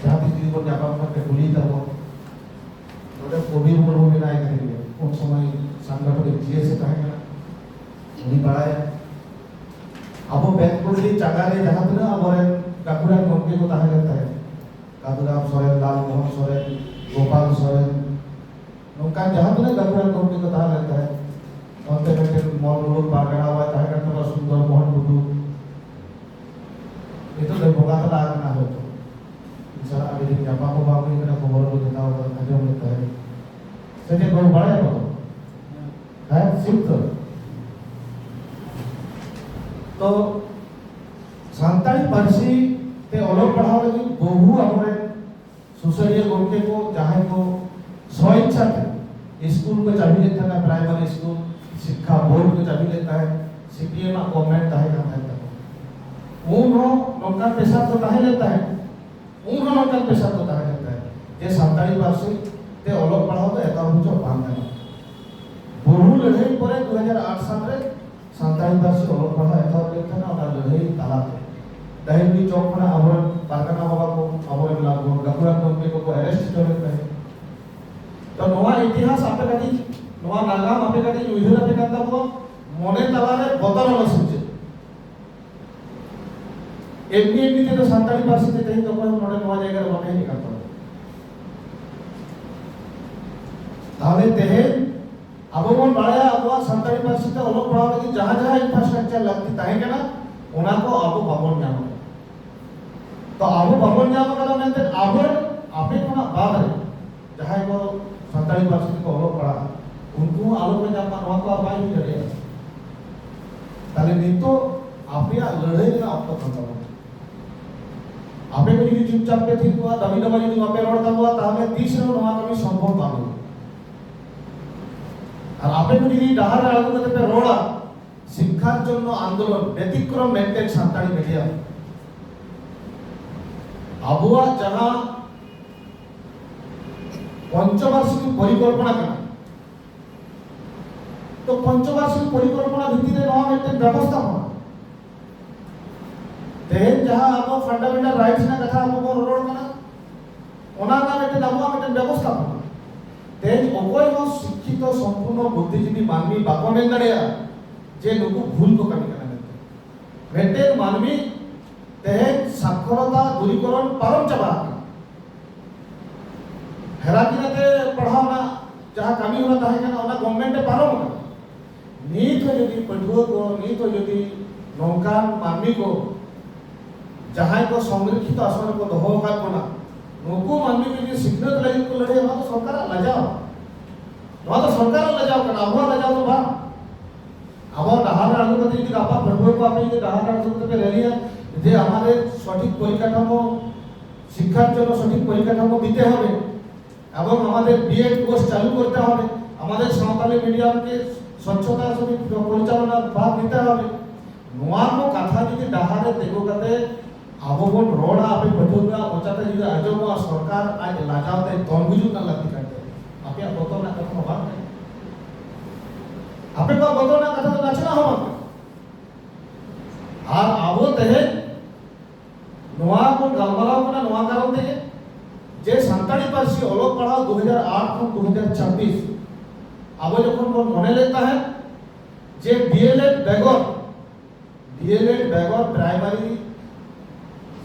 ᱡᱟᱦᱟᱸ ᱛᱤᱥ ᱡᱩᱫᱤ ᱵᱚᱱ ᱧᱟᱯᱟᱢ ᱠᱷᱟᱱ ᱯᱮ ᱠᱩᱞᱤᱭᱮ ᱛᱟᱵᱚᱱ᱾ ᱱᱚᱰᱮ ᱯᱨᱚᱵᱤᱨ ᱢᱩᱨᱢᱩ ᱢᱮᱱᱟᱭ ᱠᱟᱫᱮᱭᱟ, ᱩᱱ ᱥᱚᱢᱚᱭ ᱥᱟᱝᱜᱚᱴᱷᱚᱱᱤᱠ ᱡᱤᱮᱥ ᱮ ᱛᱟᱦᱮᱸ ᱠᱟᱱᱟ, ᱩᱱᱤ ᱵᱟᱲᱟᱭᱟ᱾ ᱟᱵᱚ ᱵᱮᱝᱜᱚᱞᱤ ᱪᱟᱸᱜᱟ ᱨᱮ ᱡᱟᱦᱟᱸ ᱛᱤᱱᱟᱹᱜ ᱟᱵᱚᱨᱮᱱ ᱜᱟᱹᱠᱷᱩᱲᱟᱱ ᱜᱚᱢᱠᱮ ᱠᱚ ᱛᱟᱦᱮᱸ ᱞᱮᱱ ᱛᱟᱦᱮᱸᱫ, ᱠᱟᱫᱩᱨᱟᱢ ᱥᱚᱨᱮᱱ, ᱞᱟᱞᱢᱳᱦᱚᱱ ᱥᱚᱨᱮᱱ, ᱜᱳᱯᱟᱞ ᱥᱚᱨᱮᱱ, ᱱᱚᱝᱠᱟᱱ ᱡᱟᱦᱟᱸ ᱛᱤᱱᱟᱹᱜ ᱜᱟᱹᱠᱷᱩᱲᱟᱱ ᱜᱚᱢᱠᱮ ᱠᱚ ᱛᱟᱦᱮᱸ ᱞᱮᱱ ᱛᱟᱦᱮᱸᱫ, ᱚᱱᱛᱮ ᱢᱤᱫᱴᱮᱱ ᱢᱚᱞ ᱢᱩᱞᱩᱠ ᱯᱟᱨᱜᱟᱱᱟ ᱵᱟᱭ ᱛᱟᱦᱮᱸ ᱠᱟᱱ ᱛᱟᱵᱚᱱᱟ, ᱥᱩᱱᱫᱚᱨ ᱢᱳᱦᱚᱱ ᱴᱩᱰᱩ, ᱱᱤᱛᱚᱜ ᱫᱚ ᱵᱚᱸᱜᱟ ᱛᱟᱞᱟ ᱟᱠᱟᱱᱟ ᱦᱚᱭᱛᱚ, ᱤᱧ ᱥᱟᱞᱟᱜ ᱟᱹᱰᱤ ᱫᱤᱱ ᱧᱟᱯᱟᱢ ᱦᱚᱸ ᱵᱟᱝ ᱦᱩᱭ ᱠᱟᱱᱟ, ᱠᱷᱚᱵᱚᱨ ᱦᱚᱸ ᱦᱟᱛᱟᱣ ᱠᱟᱫᱟ, ᱟᱸᱡᱚᱢ ᱞᱮᱫ ᱛᱟᱦᱮᱸᱫ᱾ ᱥᱮ ᱪᱮᱫ ᱵᱟᱹᱵᱩ ᱵᱟᱲᱟᱭᱟ ᱵᱟᱵᱩ? ᱦᱮᱸ, ᱥᱤᱠᱷ ᱛᱚ᱾ ᱛᱚ ᱥᱟᱱᱛᱟᱲᱤ ᱯᱟᱹᱨᱥᱤ ᱛᱮ ᱚᱞᱚᱜ ᱯᱟᱲᱦᱟᱣ ᱞᱟᱹᱜᱤᱫ ᱵᱚᱦᱩ ᱟᱵᱚᱨᱮᱱ ᱥᱩᱥᱟᱹᱨᱤᱭᱟᱹ ᱜᱚᱢᱠᱮ ᱠᱚ, ᱡᱟᱦᱟᱸᱭ ᱠᱚ ᱥᱚ ᱤᱪᱪᱷᱟ ᱛᱮ ᱥᱠᱩᱞ ᱠᱚ ᱪᱟᱹᱞᱩ ᱞᱮᱫ ᱛᱟᱦᱮᱸᱱᱟ, ᱯᱨᱟᱭᱢᱟᱨᱤ ᱥᱠᱩᱞ, ᱥᱤᱠᱠᱷᱟ ᱵᱳᱨᱰ ᱠᱚ ᱪᱟᱹᱞᱩ ᱞᱮᱫ ᱛᱟᱦᱮᱸᱫ, ᱥᱤᱯᱤᱟᱭᱮᱢ ᱟᱜ ᱜᱚᱵᱷᱢᱮᱱᱴ ᱛᱟᱦᱮᱸ ᱠᱟᱱ ᱛᱟᱦᱮᱸᱫ ᱛᱟᱠᱚ᱾ ᱩᱱ ᱦᱚᱸ ᱱᱚᱝᱠᱟᱱ ᱯᱮᱥᱟᱨ ᱫᱚ ᱛᱟᱦᱮᱸ ᱞᱮᱱ ᱛᱟᱦᱮᱸᱫ, ᱩᱱ ᱦᱚᱸ ᱱᱚᱝᱠᱟᱱ ᱯᱮᱥᱟᱨ ᱫᱚ ᱛᱟᱦᱮᱸ ᱞᱮᱱ ᱛᱟᱦᱮᱸᱫ ᱡᱮ ᱥᱟᱱᱛᱟᱲᱤ ᱯᱟᱹᱨᱥᱤ ᱛᱮ ᱚᱞᱚᱜ ᱯᱟᱲᱦᱟᱣ ᱫᱚ ᱮᱛᱚᱦᱚᱵ ᱦᱚᱪᱚ ᱵᱟᱝ ᱜᱟᱱᱚᱜᱼᱟ᱾ ᱵᱩᱨᱩ ᱞᱟᱹᱲᱦᱟᱹᱭ ᱯᱚᱨᱮ ᱫᱩ ᱦᱟᱡᱟᱨ ᱟᱴ ᱥᱟᱞ ᱨᱮ ᱥᱟᱱᱛᱟᱲᱤ ᱯᱟᱹᱨᱥᱤ ᱚᱞᱚᱜ ᱯᱟᱲᱦᱟᱣ ᱮᱛᱚᱦᱚᱵ ᱞᱮᱱ ᱛᱟᱦᱮᱸᱱᱟ, ᱚᱱᱟ ᱞᱟᱹᱲᱦᱟᱹᱭ ᱛᱟᱞᱟᱛᱮ᱾ ᱰᱟᱹᱦᱤᱡᱩᱲᱤ ᱪᱚᱠ ᱠᱷᱚᱱᱟᱜ ᱟᱵᱚᱨᱮᱱ ᱯᱟᱨᱜᱟᱱᱟ ᱵᱟᱵᱟ ᱠᱚ, ᱟᱵᱚᱨᱮᱱ ᱞᱟᱜᱩ-, ᱜᱟᱹᱠᱷᱩᱲᱟᱱ ᱜᱚᱢᱠᱮ ᱠᱚᱠᱚ ᱮᱨᱮᱥᱴ ᱦᱚᱪᱚ ᱞᱮᱱ ᱛᱟᱦᱮᱸᱫ᱾ ᱛᱚ ᱱᱚᱣᱟ ᱤᱛᱤᱦᱟᱥ ᱟᱯᱮ ᱠᱟᱹᱴᱤᱡ, ᱱᱚᱣᱟ ᱱᱟᱜᱟᱢ ᱟᱯᱮ ᱠᱟᱹᱴᱤᱡ ᱩᱭᱦᱟᱹᱨ ᱟᱯᱮ ᱠᱟᱱ ᱛᱟᱵᱚᱱᱟ, ᱢᱚᱱᱮ ᱛᱟᱞᱟᱨᱮ ᱵᱚᱛᱚᱨ ᱟᱞᱚ ᱥᱤᱨᱡᱟᱹᱜ᱾ ᱮᱢᱱᱤ ᱮᱢᱱᱤ ᱛᱮᱫᱚ ᱥᱟᱱᱛᱟᱲᱤ ᱯᱟᱹᱨᱥᱤ ᱛᱮ ᱛᱮᱦᱮᱧ ᱫᱚ ᱚᱠᱚᱭ ᱦᱚᱸ ᱱᱚᱰᱮ ᱱᱚᱣᱟ ᱡᱟᱭᱜᱟ ᱨᱮ ᱵᱟᱯᱮ ᱦᱮᱡ ᱟᱠᱟᱱ ᱛᱟᱵᱚᱱᱟ᱾ ᱛᱟᱦᱞᱮ ᱛᱮᱦᱮᱧ ᱟᱵᱚ ᱵᱚᱱ ᱵᱟᱲᱟᱭᱟ ᱟᱵᱚᱣᱟᱜ ᱥᱟᱱᱛᱟᱲᱤ ᱯᱟᱹᱨᱥᱤ ᱛᱮ ᱚᱞᱚᱜ ᱯᱟᱲᱦᱟᱣ ᱞᱟᱹᱜᱤᱫ ᱡᱟᱦᱟᱸ ᱡᱟᱦᱟᱸ ᱤᱱᱯᱷᱨᱟᱥᱴᱨᱟᱠᱪᱟᱨ ᱞᱟᱹᱠᱛᱤ ᱛᱟᱦᱮᱸ ᱠᱟᱱᱟ, ᱚᱱᱟ ᱠᱚ ᱟᱵᱚ ᱵᱟᱵᱚᱱ ᱧᱟᱢ ᱟᱠᱟᱫᱟ᱾ ᱛᱚ ᱟᱵᱚ ᱵᱟᱵᱚᱱ ᱧᱟᱢ ᱟᱠᱟᱫᱟ ᱢᱮᱱᱛᱮ ᱟᱵᱚ ᱟᱯᱮ ᱠᱷᱚᱱᱟᱜ ᱵᱟᱫ ᱨᱮ ᱡᱟᱦᱟᱸᱭ ᱠᱚ ᱥᱟᱱᱛᱟᱲᱤ ᱯᱟᱹᱨᱥᱤ ᱛᱮᱠᱚ ᱚᱞᱚᱜ ᱯᱟᱲᱦᱟᱜᱼᱟ, ᱩᱱᱠᱩ ᱦᱚᱸ ᱟᱞᱚ ᱠᱚ ᱧᱟᱢ ᱢᱟ, ᱱᱚᱣᱟ ᱠᱚ ᱟᱨ ᱵᱟᱭ ᱦᱩᱭ ᱫᱟᱲᱮᱭᱟᱜᱼᱟ᱾ ᱛᱟᱦᱞᱮ ᱱᱤᱛᱚᱜ ᱟᱯᱮᱭᱟᱜ ᱞᱟᱹᱲᱦᱟᱹᱭ ᱨᱮᱱᱟᱜ ᱚᱠᱛᱚ ᱠᱟᱱ ᱛᱟᱵᱚᱱᱟ᱾ ᱟᱯᱮ ᱠᱚ ᱡᱩᱫᱤ ᱪᱩᱯᱪᱟᱯ ᱯᱮ ᱛᱷᱤᱨ ᱠᱚᱜᱼᱟ, ᱫᱟᱹᱵᱤ ᱫᱟᱵᱟ ᱡᱩᱫᱤ ᱵᱟᱯᱮ ᱨᱚᱲ ᱛᱟᱵᱚᱣᱟ, ᱛᱟᱦᱞᱮ ᱛᱤᱥ ᱨᱮᱦᱚᱸ ᱱᱚᱣᱟ ᱠᱟᱹᱢᱤ ᱥᱚᱢᱵᱷᱚᱵ ᱵᱟᱝ ᱦᱩᱭᱩᱜᱼᱟ᱾ ᱟᱨ ᱟᱯᱮ ᱠᱚ ᱡᱩᱫᱤ ᱰᱟᱦᱟᱨ ᱨᱮ ᱟᱬᱜᱚ ᱠᱟᱛᱮ ᱯᱮ ᱨᱚᱲᱟ, ᱥᱤᱠᱠᱷᱟᱨ ᱡᱚᱱᱱᱚ ᱟᱱᱫᱳᱞᱚᱱ, ᱵᱮᱛᱤᱠᱨᱚᱢ ᱢᱮᱱᱛᱮ ᱥᱟᱱᱛᱟᱲᱤ ᱢᱤᱰᱤᱭᱟᱢ, ᱟᱵᱚᱣᱟᱜ ᱡᱟᱦᱟᱸ ᱯᱚᱧᱪᱚᱵᱟᱨᱥᱤᱠ ᱯᱚᱨᱤᱠᱚᱞᱯᱚᱱᱟ ᱠᱟᱱᱟ, ᱛᱚ ᱯᱚᱧᱪᱚᱵᱟᱨᱥᱤᱠ ᱯᱚᱨᱤᱠᱚᱞᱯᱚᱱᱟ ᱵᱷᱤᱛᱤᱨ ᱨᱮ ᱱᱚᱣᱟ ᱢᱤᱫᱴᱮᱱ ᱵᱮᱵᱚᱥᱛᱷᱟᱯᱚᱱᱟ᱾ ᱛᱮᱦᱮᱧ ᱡᱟᱦᱟᱸ ᱟᱵᱚ ᱯᱷᱟᱱᱰᱟᱢᱮᱱᱴᱟᱞ ᱨᱟᱭᱤᱴᱥ ᱨᱮᱱᱟᱜ ᱠᱟᱛᱷᱟ ᱟᱵᱚ ᱵᱚᱱ ᱨᱚᱲ ᱠᱟᱱᱟ, ᱚᱱᱟ ᱨᱮᱱᱟᱜ ᱢᱤᱫᱴᱮᱱ ᱟᱵᱚᱣᱟᱜ ᱢᱤᱫᱴᱮᱱ ᱵᱮᱵᱚᱥᱛᱷᱟᱯᱚᱱᱟ᱾ ᱛᱮᱦᱮᱧ ᱚᱠᱚᱭ ᱦᱚᱸ ᱥᱤᱠᱠᱷᱤᱛᱚ ᱥᱚᱢᱯᱩᱨᱱᱚ ᱵᱩᱫᱽᱫᱷᱤᱡᱤᱵᱤ ᱢᱟᱹᱱᱢᱤ ᱵᱟᱠᱚ ᱢᱮᱱ ᱫᱟᱲᱮᱭᱟᱜᱼᱟ ᱡᱮ ᱱᱩᱠᱩ ᱵᱷᱩᱞ ᱠᱚ ᱠᱟᱹᱢᱤ ᱠᱟᱱᱟ ᱢᱮᱱᱛᱮ᱾ ᱢᱤᱫᱴᱮᱱ ᱢᱟᱹᱱᱢᱤ ᱛᱮᱦᱮᱧ ᱥᱟᱠᱷᱚᱨᱚᱛᱟ ᱫᱩᱨᱤᱠᱚᱨᱚᱱ ᱯᱟᱨᱚᱢ ᱪᱟᱵᱟ ᱟᱠᱟᱱᱟ᱾ ᱦᱮᱨᱟ ᱠᱤᱱᱟ ᱛᱮ ᱯᱟᱲᱦᱟᱣ ᱨᱮᱱᱟᱜ ᱡᱟᱦᱟᱸ ᱠᱟᱹᱢᱤ ᱦᱚᱨᱟ ᱛᱟᱦᱮᱸ ᱠᱟᱱᱟ, ᱚᱱᱟ ᱜᱚᱵᱷᱢᱮᱱᱴ ᱮ ᱯᱟᱨᱚᱢ ᱟᱠᱟᱫᱟ᱾ ᱱᱤᱛ ᱦᱚᱸ ᱡᱩᱫᱤ ᱯᱟᱹᱴᱷᱩᱣᱟᱹ ᱠᱚ, ᱱᱤᱛ ᱦᱚᱸ ᱡᱩᱫᱤ ᱱᱚᱝᱠᱟᱱ ᱢᱟᱹᱱᱢᱤ ᱠᱚ, ᱡᱟᱦᱟᱸᱭ ᱠᱚ ᱥᱚᱝᱨᱚᱠᱠᱷᱤᱛ ᱟᱥᱨᱚᱢ ᱨᱮᱠᱚ ᱫᱚᱦᱚ ᱟᱠᱟᱫ ᱵᱚᱱᱟ, ᱱᱩᱠᱩ ᱢᱟᱹᱱᱢᱤ ᱠᱚ ᱡᱩᱫᱤ ᱥᱤᱠᱷᱱᱟᱹᱛ ᱞᱟᱹᱜᱤᱫ ᱠᱚ ᱞᱟᱹᱲᱦᱟᱹᱭᱟ, ᱱᱚᱣᱟ ᱫᱚ ᱥᱚᱨᱠᱟᱨᱟᱜ ᱞᱟᱡᱟᱣ᱾ ᱱᱚᱣᱟ ᱫᱚ ᱥᱚᱨᱠᱟᱨᱟᱜ ᱞᱟᱡᱟᱣ ᱠᱟᱱᱟ, ᱟᱵᱚᱣᱟᱜ ᱞᱟᱡᱟᱣ ᱫᱚ ᱵᱟᱝ᱾ ᱟᱵᱚ ᱰᱟᱦᱟᱨ ᱨᱮ ᱟᱬᱜᱚ ᱠᱟᱛᱮ ᱡᱩᱫᱤ ᱜᱟᱯᱟ ᱯᱟᱹᱴᱷᱩᱣᱟᱹ ᱠᱚ ᱟᱯᱮ ᱡᱩᱫᱤ ᱰᱟᱦᱟᱨ ᱨᱮ ᱟᱬᱜᱚ ᱠᱟᱛᱮ ᱯᱮ ᱨᱮᱞᱤᱭᱟ ᱡᱮ আমাদের সঠিক পরিকাঠামো, শিক্ষার জন্য সঠিক পরিকাঠামো দিতে হবে এবং আমাদের বিএড কোর্স চালু করতে হবে, আমাদের সাঁওতালি মিডিয়ামকে স্বচ্ছতার সঙ্গে পরিচালনার ভার দিতে হবে, ᱱᱚᱣᱟ ᱠᱚ ᱠᱟᱛᱷᱟ ᱡᱩᱫᱤ ᱰᱟᱦᱟᱨ ᱨᱮ ᱛᱤᱸᱜᱩ ᱠᱟᱛᱮ ᱟᱵᱚ ᱵᱚᱱ ᱨᱚᱲᱟ, ᱟᱯᱮ ᱯᱟᱹᱴᱷᱩᱣᱟᱹ ᱠᱚᱣᱟᱜ ᱢᱚᱪᱟᱛᱮ ᱡᱩᱫᱤ ᱟᱸᱡᱚᱢᱚᱜᱼᱟ, ᱥᱚᱨᱠᱟᱨ ᱟᱡ ᱞᱟᱡᱟᱣ ᱛᱮ ᱛᱚᱞ ᱜᱩᱡᱩᱜ ᱨᱮᱱᱟᱜ ᱞᱟᱹᱠᱛᱤ ᱠᱟᱱ ᱛᱟᱭᱟ᱾ ᱟᱯᱮᱭᱟᱜ ᱵᱚᱛᱚᱨ ᱨᱮᱱᱟᱜ ᱠᱟᱛᱷᱟ ᱫᱚ ᱵᱟᱝ ᱠᱟᱱᱟ᱾ ᱟᱯᱮ ᱠᱚᱣᱟᱜ ᱵᱚᱛᱚᱨ ᱨᱮᱱᱟᱜ ᱠᱟᱛᱷᱟ ᱫᱚ ᱱᱟᱥᱮᱱᱟᱜ ᱦᱚᱸ ᱵᱟᱝ ᱠᱟᱱᱟ᱾ ᱟᱨ ᱟᱵᱚ ᱛᱮᱦᱮᱧ ᱱᱚᱣᱟ ᱵᱚᱱ ᱜᱟᱞᱢᱟᱨᱟᱣ ᱠᱟᱱᱟ ᱱᱚᱣᱟ ᱠᱟᱨᱚᱱ ᱛᱮᱜᱮ ᱡᱮ ᱥᱟᱱᱛᱟᱲᱤ ᱯᱟᱹᱨᱥᱤ ᱚᱞᱚᱜ ᱯᱟᱲᱦᱟᱣ ᱫᱩ ᱦᱟᱡᱟᱨ ᱟᱴ ᱠᱷᱚᱱ ᱫᱩ ᱦᱟᱡᱟᱨ ᱪᱷᱟᱵᱵᱤᱥ ᱟᱵᱚ ᱡᱚᱠᱷᱚᱱ ᱵᱚᱱ ᱢᱚᱱᱮ ᱞᱮᱫ ᱛᱟᱦᱮᱸᱫ ᱡᱮ ᱰᱤᱮᱞᱮᱰ ᱵᱮᱜᱚᱨ, ᱰᱤᱮᱞᱮᱰ ᱵᱮᱜᱚᱨ ᱯᱨᱟᱭᱢᱟᱨᱤ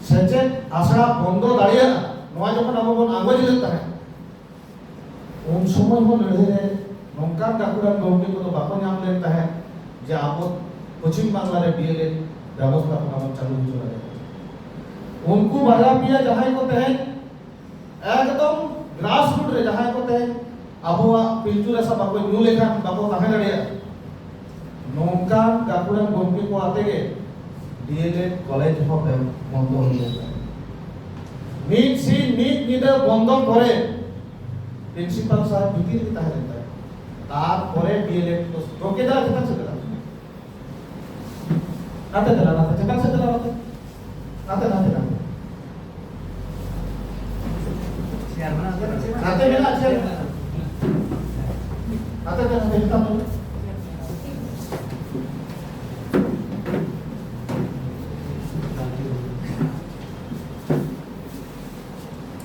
ᱥᱮᱪᱮᱫ ᱟᱥᱲᱟ ᱵᱚᱱᱫᱚ ᱫᱟᱲᱮᱭᱟᱜᱼᱟ, ᱱᱚᱣᱟ ᱡᱚᱠᱷᱚᱱ ᱟᱵᱚ ᱵᱚᱱ ᱟᱸᱜᱚᱪ ᱞᱮᱫ ᱛᱟᱦᱮᱸᱫ, ᱩᱱ ᱥᱚᱢᱚᱭ ᱦᱚᱸ ᱞᱟᱹᱲᱦᱟᱹᱭ ᱨᱮ ᱱᱚᱝᱠᱟᱱ ᱜᱟᱹᱠᱷᱩᱲᱟᱱ ᱜᱚᱢᱠᱮ ᱠᱚᱫᱚ ᱵᱟᱠᱚ ᱧᱟᱢ ᱞᱮᱱ ᱛᱟᱦᱮᱸᱫ ᱡᱮ ᱟᱵᱚ ᱯᱚᱪᱷᱤᱢ ᱵᱟᱝᱞᱟ ᱨᱮ ᱰᱤᱮᱞᱮᱰ ᱵᱮᱵᱚᱥᱛᱷᱟᱯᱚᱱᱟ ᱵᱚᱱ ᱪᱟᱹᱞᱩ ᱦᱚᱪᱚ ᱫᱟᱲᱮᱭᱟᱜᱼᱟ᱾ ᱩᱱᱠᱩ ᱵᱟᱨᱭᱟ ᱯᱮᱭᱟ ᱡᱟᱦᱟᱸᱭ ᱠᱚ ᱛᱮᱦᱮᱧ ᱮᱠᱫᱚᱢ ᱜᱨᱟᱥ ᱨᱩᱴ ᱨᱮ ᱡᱟᱦᱟᱸᱭ ᱠᱚ ᱛᱮᱦᱮᱧ ᱟᱵᱚᱣᱟᱜ ᱯᱤᱞᱪᱩ ᱨᱟᱥᱟ ᱵᱟᱠᱚ ᱧᱩ ᱞᱮᱠᱷᱟᱱ ᱵᱟᱠᱚ ᱛᱟᱦᱮᱸ ᱫᱟᱲᱮᱭᱟᱜᱼᱟ᱾ ᱱᱚᱝᱠᱟᱱ ᱜᱟᱹᱠᱷᱩᱲᱟᱱ ᱜᱚᱢᱠᱮ ᱠᱚ ᱟᱛᱮ ᱜᱮ ᱰᱤ ᱮᱞ ᱮᱰ ᱠᱚᱞᱮᱡᱽ ᱦᱚᱸ ᱵᱮ-, ᱵᱚᱱᱫᱚ ᱦᱩᱭ ᱞᱮᱱᱟ᱾ ᱢᱤᱫ ᱥᱤᱧ ᱢᱤᱫ ᱧᱤᱫᱟᱹ ᱵᱚᱱᱫᱚ ᱯᱚᱨᱮ ᱯᱨᱤᱱᱥᱤᱯᱟᱞ ᱥᱟᱦᱮᱵ ᱵᱷᱤᱛᱤᱨ ᱨᱮ ᱛᱟᱦᱮᱸ ᱞᱮᱱ ᱛᱟᱭᱟ᱾ ᱛᱟᱨᱯᱚᱨᱮ ᱰᱤ ᱮᱞ ᱮᱰ ᱠᱚ ᱜᱚᱢᱠᱮ ᱫᱚ ᱪᱮᱛᱟᱱ ᱥᱮᱫ ᱪᱟᱞᱟᱜ ᱠᱟᱱᱟ᱾ ᱱᱟᱛᱮ ᱫᱮᱞᱟ, ᱱᱟᱛᱮ, ᱪᱮᱛᱟᱱ ᱥᱮᱫ ᱫᱮᱞᱟ, ᱱᱟᱛᱮ᱾ ᱱᱟᱛᱮ, ᱱᱟᱛᱮ, ᱱᱟᱛᱮ᱾ ᱱᱟᱛᱮ ᱢᱮᱱᱟᱜᱼᱟ, ᱪᱮᱫ? ᱱᱟᱛᱮ ᱫᱮᱞᱟ, ᱱᱟᱛᱮ, ᱪᱮᱛᱟᱱ ᱫᱮᱞᱟ᱾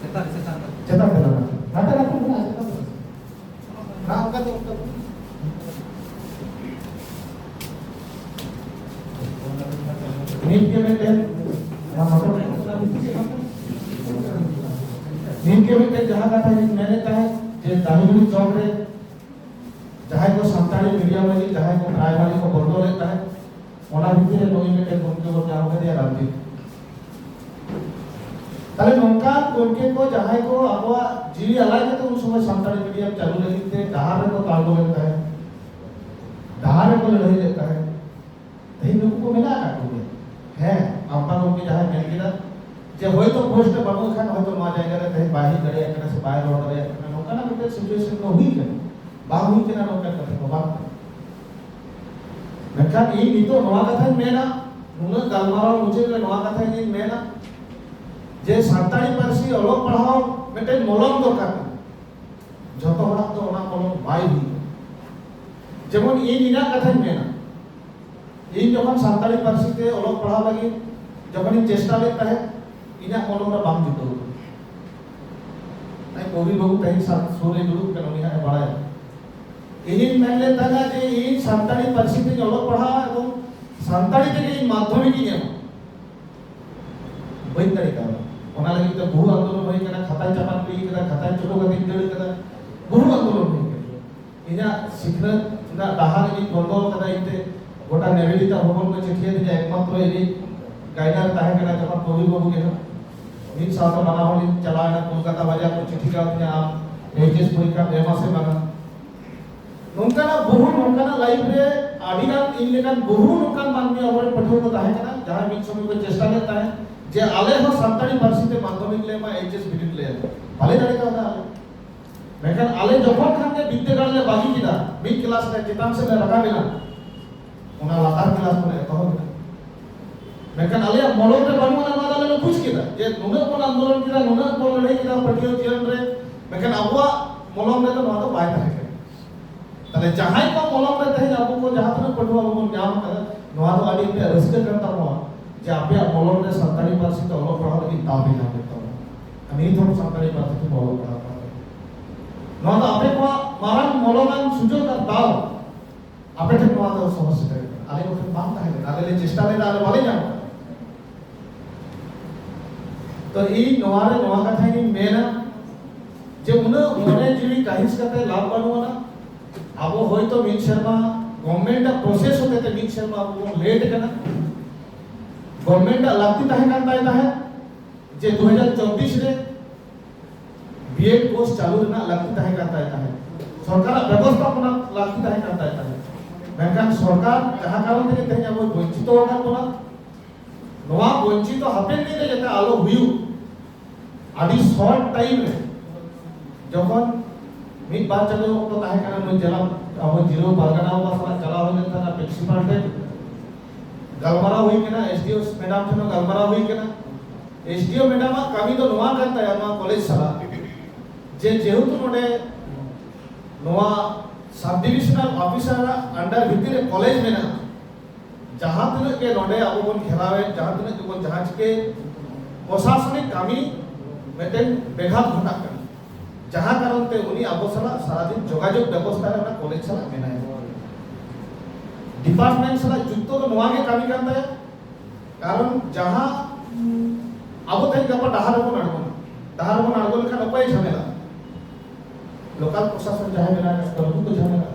ᱪᱮᱛᱟᱱ, ᱪᱮᱛᱟᱱ᱾ ᱪᱮᱛᱟᱱ ᱫᱮᱞᱟ, ᱱᱟᱛᱮ᱾ ᱱᱟᱛᱮ, ᱱᱟᱛᱮ ᱢᱮᱱᱟᱜᱼᱟ, ᱪᱮᱛᱟᱱ ᱫᱮᱞᱟ᱾ ᱦᱮᱸ, ᱚᱱᱠᱟ ᱫᱚ, ᱚᱱᱠᱟ ᱫᱚ᱾ ᱱᱤᱛ ᱜᱮ ᱢᱤᱫᱴᱮᱱ, ᱱᱤᱛ ᱜᱮ ᱢᱤᱫᱴᱮᱱ ᱡᱟᱦᱟᱸ ᱠᱟᱛᱷᱟ ᱤᱧ ᱢᱮᱱᱮᱫ ᱛᱟᱦᱮᱸᱫ ᱡᱮ ᱫᱟᱦᱤ ᱵᱤᱲᱤ ᱪᱚᱠ ᱨᱮ ᱡᱟᱦᱟᱸᱭ ᱠᱚ ᱥᱟᱱᱛᱟᱲᱤ ᱢᱤᱰᱤᱭᱟᱢ ᱞᱟᱹᱜᱤᱫ ᱡᱟᱦᱟᱸᱭ ᱠᱚ ᱯᱨᱟᱭᱢᱟᱨᱤ ᱠᱚ ᱵᱚᱱᱫᱚ ᱞᱮᱫ ᱛᱟᱦᱮᱸᱫ, ᱚᱱᱟ ᱵᱷᱤᱛᱤᱨ ᱨᱮ ᱱᱩᱭ ᱢᱤᱫᱴᱮᱱ ᱜᱚᱢᱠᱮ ᱵᱚᱱ ᱧᱟᱢ ᱠᱟᱫᱮᱭᱟ, ᱨᱟᱢᱫᱤᱯ᱾ ᱛᱟᱦᱞᱮ ᱱᱚᱝᱠᱟ ᱜᱚᱢᱠᱮ ᱠᱚ ᱡᱟᱦᱟᱸᱭ ᱠᱚ ᱟᱵᱚᱣᱟᱜ ᱡᱤᱣᱤ ᱟᱞᱟᱭ ᱠᱟᱛᱮ ᱩᱱ ᱥᱚᱢᱚᱭ ᱥᱟᱱᱛᱟᱲᱤ ᱢᱤᱰᱤᱭᱟᱢ ᱪᱟᱹᱞᱩ ᱞᱟᱹᱜᱤᱫ ᱛᱮ ᱰᱟᱦᱟᱨ ᱨᱮᱠᱚ ᱛᱟᱲᱜᱚ ᱞᱮᱱ ᱛᱟᱦᱮᱸᱫ, ᱰᱟᱦᱟᱨ ᱨᱮᱠᱚ ᱞᱟᱹᱲᱦᱟᱹᱭ ᱞᱮᱫ ᱛᱟᱦᱮᱸᱫ, ᱛᱮᱦᱮᱧ ᱱᱩᱠᱩ ᱠᱚ ᱢᱮᱱᱟᱜ ᱟᱠᱟᱫ ᱠᱚᱜᱮᱭᱟ᱾ ᱦᱮᱸ, ᱟᱢᱯᱟ ᱜᱚᱢᱠᱮ ᱡᱟᱦᱟᱸᱭ ᱢᱮᱱ ᱠᱮᱫᱟ ᱡᱮ ᱦᱚᱭᱛᱚ ᱯᱳᱥᱴ ᱨᱮ ᱵᱟᱹᱱᱩᱜ ᱠᱷᱟᱱ ᱦᱚᱭᱛᱚ ᱱᱚᱣᱟ ᱡᱟᱭᱜᱟ ᱨᱮ ᱛᱮᱦᱮᱧ ᱵᱟᱭ ᱦᱮᱡ ᱫᱟᱲᱮᱭᱟᱜ ᱠᱟᱱᱟ ᱥᱮ ᱵᱟᱭ ᱨᱚᱲ ᱫᱟᱲᱮᱭᱟᱜ ᱠᱟᱱᱟ, ᱱᱚᱝᱠᱟᱱᱟᱜ ᱢᱤᱫᱴᱮᱱ ᱥᱤᱪᱩᱭᱮᱥᱚᱱ ᱫᱚ ᱦᱩᱭ ᱠᱟᱱᱟ, ᱵᱟᱝ ᱦᱩᱭ ᱠᱟᱱᱟ ᱱᱚᱝᱠᱟᱱ ᱠᱟᱛᱷᱟ ᱫᱚ ᱵᱟᱝ ᱠᱟᱱᱟ᱾ ᱢᱮᱱᱠᱷᱟᱱ ᱤᱧ ᱱᱤᱛᱚᱜ ᱱᱚᱣᱟ ᱠᱟᱛᱷᱟᱧ ᱢᱮᱱᱟ, ᱱᱩᱱᱟᱹᱜ ᱜᱟᱞᱢᱟᱨᱟᱣ ᱢᱩᱪᱟᱹᱫ ᱨᱮ ᱱᱚᱣᱟ ᱠᱟᱛᱷᱟ ᱤᱧ ᱢᱮᱱᱟ ᱡᱮ ᱥᱟᱱᱛᱟᱲᱤ ᱯᱟᱹᱨᱥᱤ ᱚᱞᱚᱜ ᱯᱟᱲᱦᱟᱣ ᱢᱤᱫᱴᱮᱱ ᱢᱚᱞᱚᱝ ᱫᱚᱨᱠᱟᱨ ᱠᱟᱱᱟ᱾ ᱡᱷᱚᱛᱚ ᱦᱚᱲᱟᱜ ᱫᱚ ᱚᱱᱟ ᱢᱚᱞᱚᱝ ᱵᱟᱭ ᱦᱩᱭᱩᱜᱼᱟ᱾ ᱡᱮᱢᱚᱱ ᱤᱧ ᱤᱧᱟᱹᱜ ᱠᱟᱛᱷᱟᱧ ᱢᱮᱱᱟ, ᱤᱧ ᱡᱚᱠᱷᱚᱱ ᱥᱟᱱᱛᱟᱲᱤ ᱯᱟᱹᱨᱥᱤ ᱛᱮ ᱚᱞᱚᱜ ᱯᱟᱲᱦᱟᱣ ᱞᱟᱹᱜᱤᱫ ᱡᱚᱠᱷᱚᱱᱤᱧ ᱪᱮᱥᱴᱟ ᱞᱮᱫ ᱛᱟᱦᱮᱸᱫ, ᱤᱧᱟᱹᱜ ᱢᱚᱞᱚᱝ ᱨᱮ ᱵᱟᱝ ᱡᱩᱴᱟᱹᱣ ᱞᱮᱱᱟ᱾ ᱟᱡ ᱠᱚᱵᱤ ᱵᱟᱹᱵᱩ ᱛᱮᱦᱮᱧ ᱥᱟ-, ᱥᱩᱨ ᱨᱮ ᱫᱩᱲᱩᱵ ᱠᱟᱱᱟ, ᱩᱱᱤ ᱦᱟᱸᱜ ᱮ ᱵᱟᱲᱟᱭᱟ᱾ ᱤᱧᱤᱧ ᱢᱮᱱ ᱞᱮᱫ ᱛᱟᱦᱮᱱᱟ ᱡᱮ ᱤᱧ ᱥᱟᱱᱛᱟᱲᱤ ᱯᱟᱹᱨᱥᱤ ᱛᱮᱧ ᱚᱞᱚᱜ ᱯᱟᱲᱦᱟᱜᱼᱟ ᱮᱵᱚᱝ ᱥᱟᱱᱛᱟᱲᱤ ᱛᱮᱜᱮ ᱤᱧ ᱢᱟᱫᱽᱫᱷᱚᱢᱤᱠ ᱤᱧ ᱮᱢᱟ᱾ ᱵᱟᱹᱧ ᱫᱟᱲᱮ ᱠᱟᱣᱫᱟ᱾ ᱚᱱᱟ ᱞᱟᱹᱜᱤᱫ ᱛᱮ ᱵᱚᱦᱩ ᱟᱱᱫᱳᱞᱚᱱ ᱦᱩᱭ ᱠᱟᱱᱟ, ᱠᱷᱟᱛᱟᱧ ᱪᱟᱯᱟᱫ ᱜᱤᱰᱤ ᱠᱟᱫᱟ, ᱠᱷᱟᱛᱟᱧ ᱪᱚᱠᱚ ᱠᱟᱛᱮᱧ ᱫᱟᱹᱲ ᱠᱟᱫᱟ, ᱵᱚᱦᱩ ᱟᱱᱫᱳᱞᱚᱱ ᱦᱩᱭ ᱠᱟᱱᱟ᱾ ᱤᱧᱟᱹᱜ ᱥᱤᱠᱷᱱᱟᱹᱛ ᱨᱮᱱᱟᱜ ᱰᱟᱦᱟᱨ ᱤᱧ ᱵᱚᱱᱫᱚ ᱠᱟᱫᱟ, ᱤᱧ ᱛᱮ ᱜᱚᱴᱟ ᱱᱮᱵᱷᱤᱰᱤᱛᱟ ᱵᱷᱚᱵᱚᱱ ᱠᱚ ᱪᱤᱴᱷᱤ ᱟᱹᱫᱤᱧᱟ, ᱮᱠᱢᱟᱛᱨᱚ ᱤᱧᱤᱡ ᱜᱟᱭᱱᱟᱨ ᱛᱟᱦᱮᱸ ᱠᱟᱱᱟ ᱛᱚᱠᱷᱚᱱ ᱠᱚᱵᱤ ᱵᱟᱹᱵᱩ ᱜᱮ ᱦᱟᱸᱜ᱾ ᱢᱤᱫ ᱥᱟᱶᱛᱮ ᱵᱟᱱᱟ ᱦᱚᱲᱤᱧ ᱪᱟᱞᱟᱣ ᱮᱱᱟ ᱠᱳᱞᱠᱟᱛᱟ ᱵᱟᱡᱟᱨ, ᱠᱚ ᱪᱤᱴᱷᱤ ᱠᱟᱣᱫᱤᱧᱟ, ᱟᱢ ᱮᱭᱤᱪ ᱮᱥ ᱯᱚᱨᱤᱠᱠᱷᱟ ᱮᱢᱟ ᱥᱮ ᱵᱟᱝᱟ᱾ ᱱᱚᱝᱠᱟᱱᱟᱜ ᱵᱚᱦᱩ, ᱱᱚᱝᱠᱟᱱᱟᱜ ᱞᱟᱭᱤᱯᱷ ᱨᱮ ᱟᱹᱰᱤ ᱜᱟᱱ ᱤᱧ ᱞᱮᱠᱟᱱ ᱵᱚᱦᱩ ᱱᱚᱝᱠᱟᱱ ᱢᱟᱹᱱᱢᱤ ᱟᱵᱚᱨᱮᱱ ᱯᱟᱹᱴᱷᱩᱣᱟᱹ ᱠᱚ ᱛᱟᱦᱮᱸ ᱠᱟᱱᱟ, ᱡᱟᱦᱟᱸᱭ ᱢᱤᱫ ᱥᱚᱢᱚᱭ ᱠᱚ ᱪᱮᱥᱴᱟ ᱞᱮᱫ ᱛᱟᱦᱮᱸᱫ ᱡᱮ ᱟᱞᱮ ᱦᱚᱸ ᱥᱟᱱᱛᱟᱲᱤ ᱯᱟᱹᱨᱥᱤ ᱛᱮ ᱢᱟᱫᱽᱫᱷᱚᱢᱤᱠ ᱞᱮ ᱮᱢᱟ, ᱮᱭᱤᱪ ᱮᱥ ᱵᱤᱱᱤᱰ ᱞᱮ ᱮᱢᱟ᱾ ᱵᱟᱞᱮ ᱫᱟᱲᱮ ᱠᱟᱣᱫᱟ ᱟᱞᱮ᱾ ᱢᱮᱱᱠᱷᱟᱱ ᱟᱞᱮ ᱡᱚᱠᱷᱚᱱ ᱠᱷᱟᱱ ᱜᱮ ᱵᱤᱫᱽᱫᱟᱹᱜᱟᱲ ᱞᱮ ᱵᱟᱹᱜᱤ ᱠᱮᱫᱟ, ᱢᱤᱫ ᱠᱞᱟᱥ ᱨᱮ ᱪᱮᱛᱟᱱ ᱥᱮᱫ ᱞᱮ ᱨᱟᱠᱟᱵ ᱮᱱᱟ, ᱚᱱᱟ ᱞᱟᱛᱟᱨ ᱠᱞᱟᱥ ᱠᱷᱚᱱ ᱮᱛᱚᱦᱚᱵ ᱮᱱᱟ᱾ ᱢᱮᱱᱠᱷᱟᱱ ᱟᱞᱮᱭᱟᱜ ᱢᱚᱞᱚᱝ ᱨᱮ ᱵᱟᱹᱱᱩᱜ ᱟᱱᱟ, ᱱᱚᱣᱟ ᱫᱚ ᱟᱞᱮ ᱞᱮ ᱵᱩᱡᱽ ᱠᱮᱫᱟ ᱡᱮ ᱱᱩᱱᱟᱹᱜ ᱵᱚᱱ ᱟᱱᱫᱳᱞᱚᱱ ᱠᱮᱫᱟ, ᱱᱩᱱᱟᱹᱜ ᱵᱚᱱ ᱞᱟᱹᱲᱦᱟᱹᱭ ᱠᱮᱫᱟ ᱯᱟᱹᱴᱷᱩᱣᱟᱹ ᱡᱤᱭᱚᱱ ᱨᱮ, ᱢᱮᱱᱠᱷᱟᱱ ᱟᱵᱚᱣᱟᱜ ᱢᱚᱞᱚᱝ ᱨᱮᱫᱚ ᱱᱚᱣᱟ ᱫᱚ ᱵᱟᱭ ᱛᱟᱦᱮᱸ ᱠᱟᱱᱟ᱾ ᱛᱟᱦᱞᱮ ᱡᱟᱦᱟᱸᱭ ᱠᱚ ᱢᱚᱞᱚᱝ ᱨᱮ ᱛᱮᱦᱮᱧ ᱟᱵᱚ ᱠᱚ ᱡᱟᱦᱟᱸ ᱛᱤᱱᱟᱹᱜ ᱯᱟᱹᱴᱷᱩᱣᱟᱹ ᱟᱵᱚ ᱵᱚᱱ ᱧᱟᱢ ᱟᱠᱟᱫᱟ, ᱱᱚᱣᱟ ᱫᱚ ᱟᱹᱰᱤ ᱟᱯᱮᱭᱟᱜ ᱨᱟᱹᱥᱠᱟᱹ ᱠᱟᱱ ᱛᱟᱵᱚᱱᱟ ᱡᱮ ᱟᱯᱮᱭᱟᱜ ᱢᱚᱞᱚᱝ ᱨᱮ ᱥᱟᱱᱛᱟᱲᱤ ᱯᱟᱹᱨᱥᱤ ᱛᱮ ᱚᱞᱚᱜ ᱯᱟᱲᱦᱟᱣ ᱞᱟᱹᱜᱤᱫ ᱫᱟᱣ ᱯᱮ ᱧᱟᱢ ᱞᱮᱫ ᱛᱟᱵᱚᱱᱟ᱾ ᱟᱨ ᱱᱤᱛ ᱦᱚᱸ ᱥᱟᱱᱛᱟᱲᱤ ᱯᱟᱹᱨᱥᱤ ᱛᱮ ᱚᱞᱚᱜ ᱯᱟᱲᱦᱟᱣ ᱠᱟᱱᱟ᱾ ᱱᱚᱣᱟ ᱫᱚ ᱟᱯᱮ ᱠᱚᱣᱟᱜ ᱢᱟᱨᱟᱝ ᱢᱚᱞᱚᱝᱟᱱ ᱥᱩᱡᱳᱜᱽ ᱟᱨ ᱫᱟᱣ᱾ ᱟᱯᱮ ᱴᱷᱮᱱ ᱱᱚᱣᱟ ᱫᱚ ᱥᱚᱦᱚᱨ ᱥᱮᱴᱮᱨ ᱠᱟᱱᱟ᱾ ᱟᱞᱮ ᱠᱚᱴᱷᱮᱱ ᱵᱟᱝ ᱛᱟᱦᱮᱸ ᱞᱮᱱᱟ, ᱟᱞᱮ ᱞᱮ ᱪᱮᱥᱴᱟ ᱞᱮᱫᱟ, ᱟᱞᱮ ᱵᱟᱞᱮ ᱧᱟᱢ ᱟᱠᱟᱫᱟ᱾ ᱛᱚ ᱤᱧ ᱱᱚᱣᱟ ᱨᱮ ᱱᱚᱣᱟ ᱠᱟᱛᱷᱟ ᱜᱤᱧ ᱢᱮᱱᱟ ᱡᱮ ᱩᱱᱟᱹᱜ ᱢᱚᱱᱮ ᱡᱤᱣᱤ ᱠᱟᱹᱦᱤᱥ ᱠᱟᱛᱮ ᱞᱟᱵᱷ ᱵᱟᱹᱱᱩᱜ ᱟᱱᱟ᱾ ᱟᱵᱚ ᱦᱚᱭᱛᱚ ᱢᱤᱫ ᱥᱮᱨᱢᱟ ᱜᱚᱵᱷᱢᱮᱱᱴ ᱟᱜ ᱯᱨᱚᱥᱮᱥ ᱦᱚᱛᱮᱛᱮ ᱢᱤᱫ ᱥᱮᱨᱢᱟ ᱟᱵᱚ ᱵᱚᱱ ᱞᱮᱴ ᱟᱠᱟᱱᱟ᱾ ᱜᱚᱵᱷᱢᱮᱱᱴ ᱟᱜ ᱞᱟᱹᱠᱛᱤ ᱛᱟᱦᱮᱸ ᱠᱟᱱ ᱛᱟᱭ ᱛᱟᱦᱮᱸᱫ ᱡᱮ ᱫᱩ ᱦᱟᱡᱟᱨ ᱪᱚᱵᱵᱤᱥ ᱨᱮ ᱵᱤ ᱮᱰ ᱠᱳᱨᱥ ᱪᱟᱹᱞᱩ ᱨᱮᱱᱟᱜ ᱞᱟᱹᱠᱛᱤ ᱛᱟᱦᱮᱸ ᱠᱟᱱ ᱛᱟᱭ ᱛᱟᱦᱮᱸᱫ, ᱥᱚᱨᱠᱟᱨᱟᱜ ᱵᱮᱵᱚᱥᱛᱷᱟᱯᱚᱱᱟ ᱞᱟᱹᱠᱛᱤ ᱛᱟᱦᱮᱸ ᱠᱟᱱ ᱛᱟᱭ ᱛᱟᱦᱮᱸᱫ᱾ ᱢᱮᱱᱠᱷᱟᱱ ᱥᱚᱨᱠᱟᱨ ᱡᱟᱦᱟᱸ ᱠᱟᱨᱚᱱ ᱛᱮᱜᱮ ᱛᱮᱦᱮᱧ ᱟᱵᱚ ᱵᱚᱧᱪᱤᱛᱚ ᱟᱠᱟᱫ ᱵᱚᱱᱟ, ᱱᱚᱣᱟ ᱵᱚᱧᱪᱤᱛᱚ ᱦᱟᱯᱮᱱ ᱫᱤᱱ ᱨᱮ ᱡᱟᱛᱮ ᱟᱞᱚ ᱦᱩᱭᱩᱜ, ᱟᱹᱰᱤ ᱥᱚᱨᱴ ᱴᱟᱭᱤᱢ ᱨᱮ ᱡᱚᱠᱷᱚᱱ ᱢᱤᱫ ᱵᱟᱨ ᱪᱟᱸᱫᱳ ᱚᱠᱛᱚ ᱛᱟᱦᱮᱸ ᱠᱟᱱᱟ, ᱱᱩᱭ ᱡᱮᱞᱟ ᱟᱵᱚ ᱡᱤᱨᱟᱹᱣ ᱯᱟᱨᱜᱟᱱᱟ ᱵᱟᱵᱟ ᱥᱟᱞᱟᱜ ᱪᱟᱞᱟᱣ ᱦᱩᱭ ᱞᱮᱱ ᱛᱟᱦᱮᱱᱟ, ᱯᱨᱤᱱᱥᱤᱯᱟᱞ ᱴᱷᱮᱱ ᱜᱟᱞᱢᱟᱨᱟᱣ ᱦᱩᱭ ᱠᱟᱱᱟ, ᱮᱥ ᱰᱤ ᱳ ᱢᱮᱰᱟᱢ ᱴᱷᱮᱱ ᱦᱚᱸ ᱜᱟᱞᱢᱟᱨᱟᱣ ᱦᱩᱭ ᱠᱟᱱᱟ᱾ ᱮᱥ ᱰᱤ ᱳ ᱢᱮᱰᱟᱢ ᱟᱜ ᱠᱟᱹᱢᱤ ᱫᱚ ᱱᱚᱣᱟ ᱠᱟᱱ ᱛᱟᱭᱟ, ᱱᱚᱣᱟ ᱠᱚᱞᱮᱡᱽ ᱥᱟᱞᱟᱜ, ᱡᱮ ᱡᱮᱦᱮᱛᱩ ᱱᱚᱰᱮ ᱱᱚᱣᱟ ᱥᱟᱵ ᱰᱤᱵᱤᱥᱚᱱᱟᱞ ᱚᱯᱷᱤᱥᱟᱨ ᱟᱜ ᱟᱱᱰᱟᱨ ᱵᱷᱤᱛᱤᱨ ᱨᱮ ᱠᱚᱞᱮᱡᱽ ᱢᱮᱱᱟᱜᱼᱟ, ᱡᱟᱦᱟᱸ ᱛᱤᱱᱟᱹᱜ ᱜᱮ ᱱᱚᱰᱮ ᱟᱵᱚ ᱵᱚᱱ ᱜᱷᱮᱨᱟᱣᱮᱫ, ᱡᱟᱦᱟᱸ ᱛᱤᱱᱟᱹᱜ ᱜᱮᱵᱚᱱ ᱡᱟᱦᱟᱸ ᱪᱤᱠᱟᱹ, ᱯᱨᱚᱥᱟᱥᱚᱱᱤᱠ ᱠᱟᱹᱢᱤ ᱢᱤᱫᱴᱮᱱ ᱵᱮᱜᱷᱟᱛ ᱜᱷᱚᱴᱟᱜ ᱠᱟᱱᱟ, ᱡᱟᱦᱟᱸ ᱠᱟᱨᱚᱱ ᱛᱮ ᱩᱱᱤ ᱟᱵᱚ ᱥᱟᱞᱟᱜ ᱥᱟᱨᱟᱫᱤᱱ ᱡᱳᱜᱟᱡᱳᱜᱽ ᱵᱮᱵᱚᱥᱛᱷᱟ ᱨᱮ ᱚᱱᱟ ᱠᱚᱞᱮᱡᱽ ᱥᱟᱞᱟᱜ ᱢᱮᱱᱟᱭᱟ᱾ ᱰᱤᱯᱟᱨᱴᱢᱮᱱᱴ ᱥᱟᱞᱟᱜ ᱡᱩᱠᱛᱚ ᱫᱚ ᱱᱚᱣᱟ ᱜᱮ ᱠᱟᱹᱢᱤ ᱠᱟᱱ ᱛᱟᱭᱟ, ᱠᱟᱨᱚᱱ ᱡᱟᱦᱟᱸ ᱟᱵᱚ ᱛᱮᱦᱮᱧ ᱜᱟᱯᱟ ᱰᱟᱦᱟᱨ ᱨᱮᱵᱚᱱ ᱟᱬᱜᱚᱱᱟ, ᱰᱟᱦᱟᱨ ᱨᱮᱵᱚᱱ ᱟᱬᱜᱚ ᱞᱮᱠᱷᱟᱱ ᱚᱠᱚᱭ ᱡᱷᱟᱢᱮᱞᱟ? ᱞᱳᱠᱟᱞ ᱯᱨᱚᱥᱟᱥᱚᱱ ᱡᱟᱦᱟᱸᱭ ᱢᱮᱱᱟᱜ ᱟᱠᱟᱫ ᱠᱚᱣᱟ, ᱩᱱᱠᱩ ᱠᱚ ᱡᱷᱟᱢᱮᱞᱟ᱾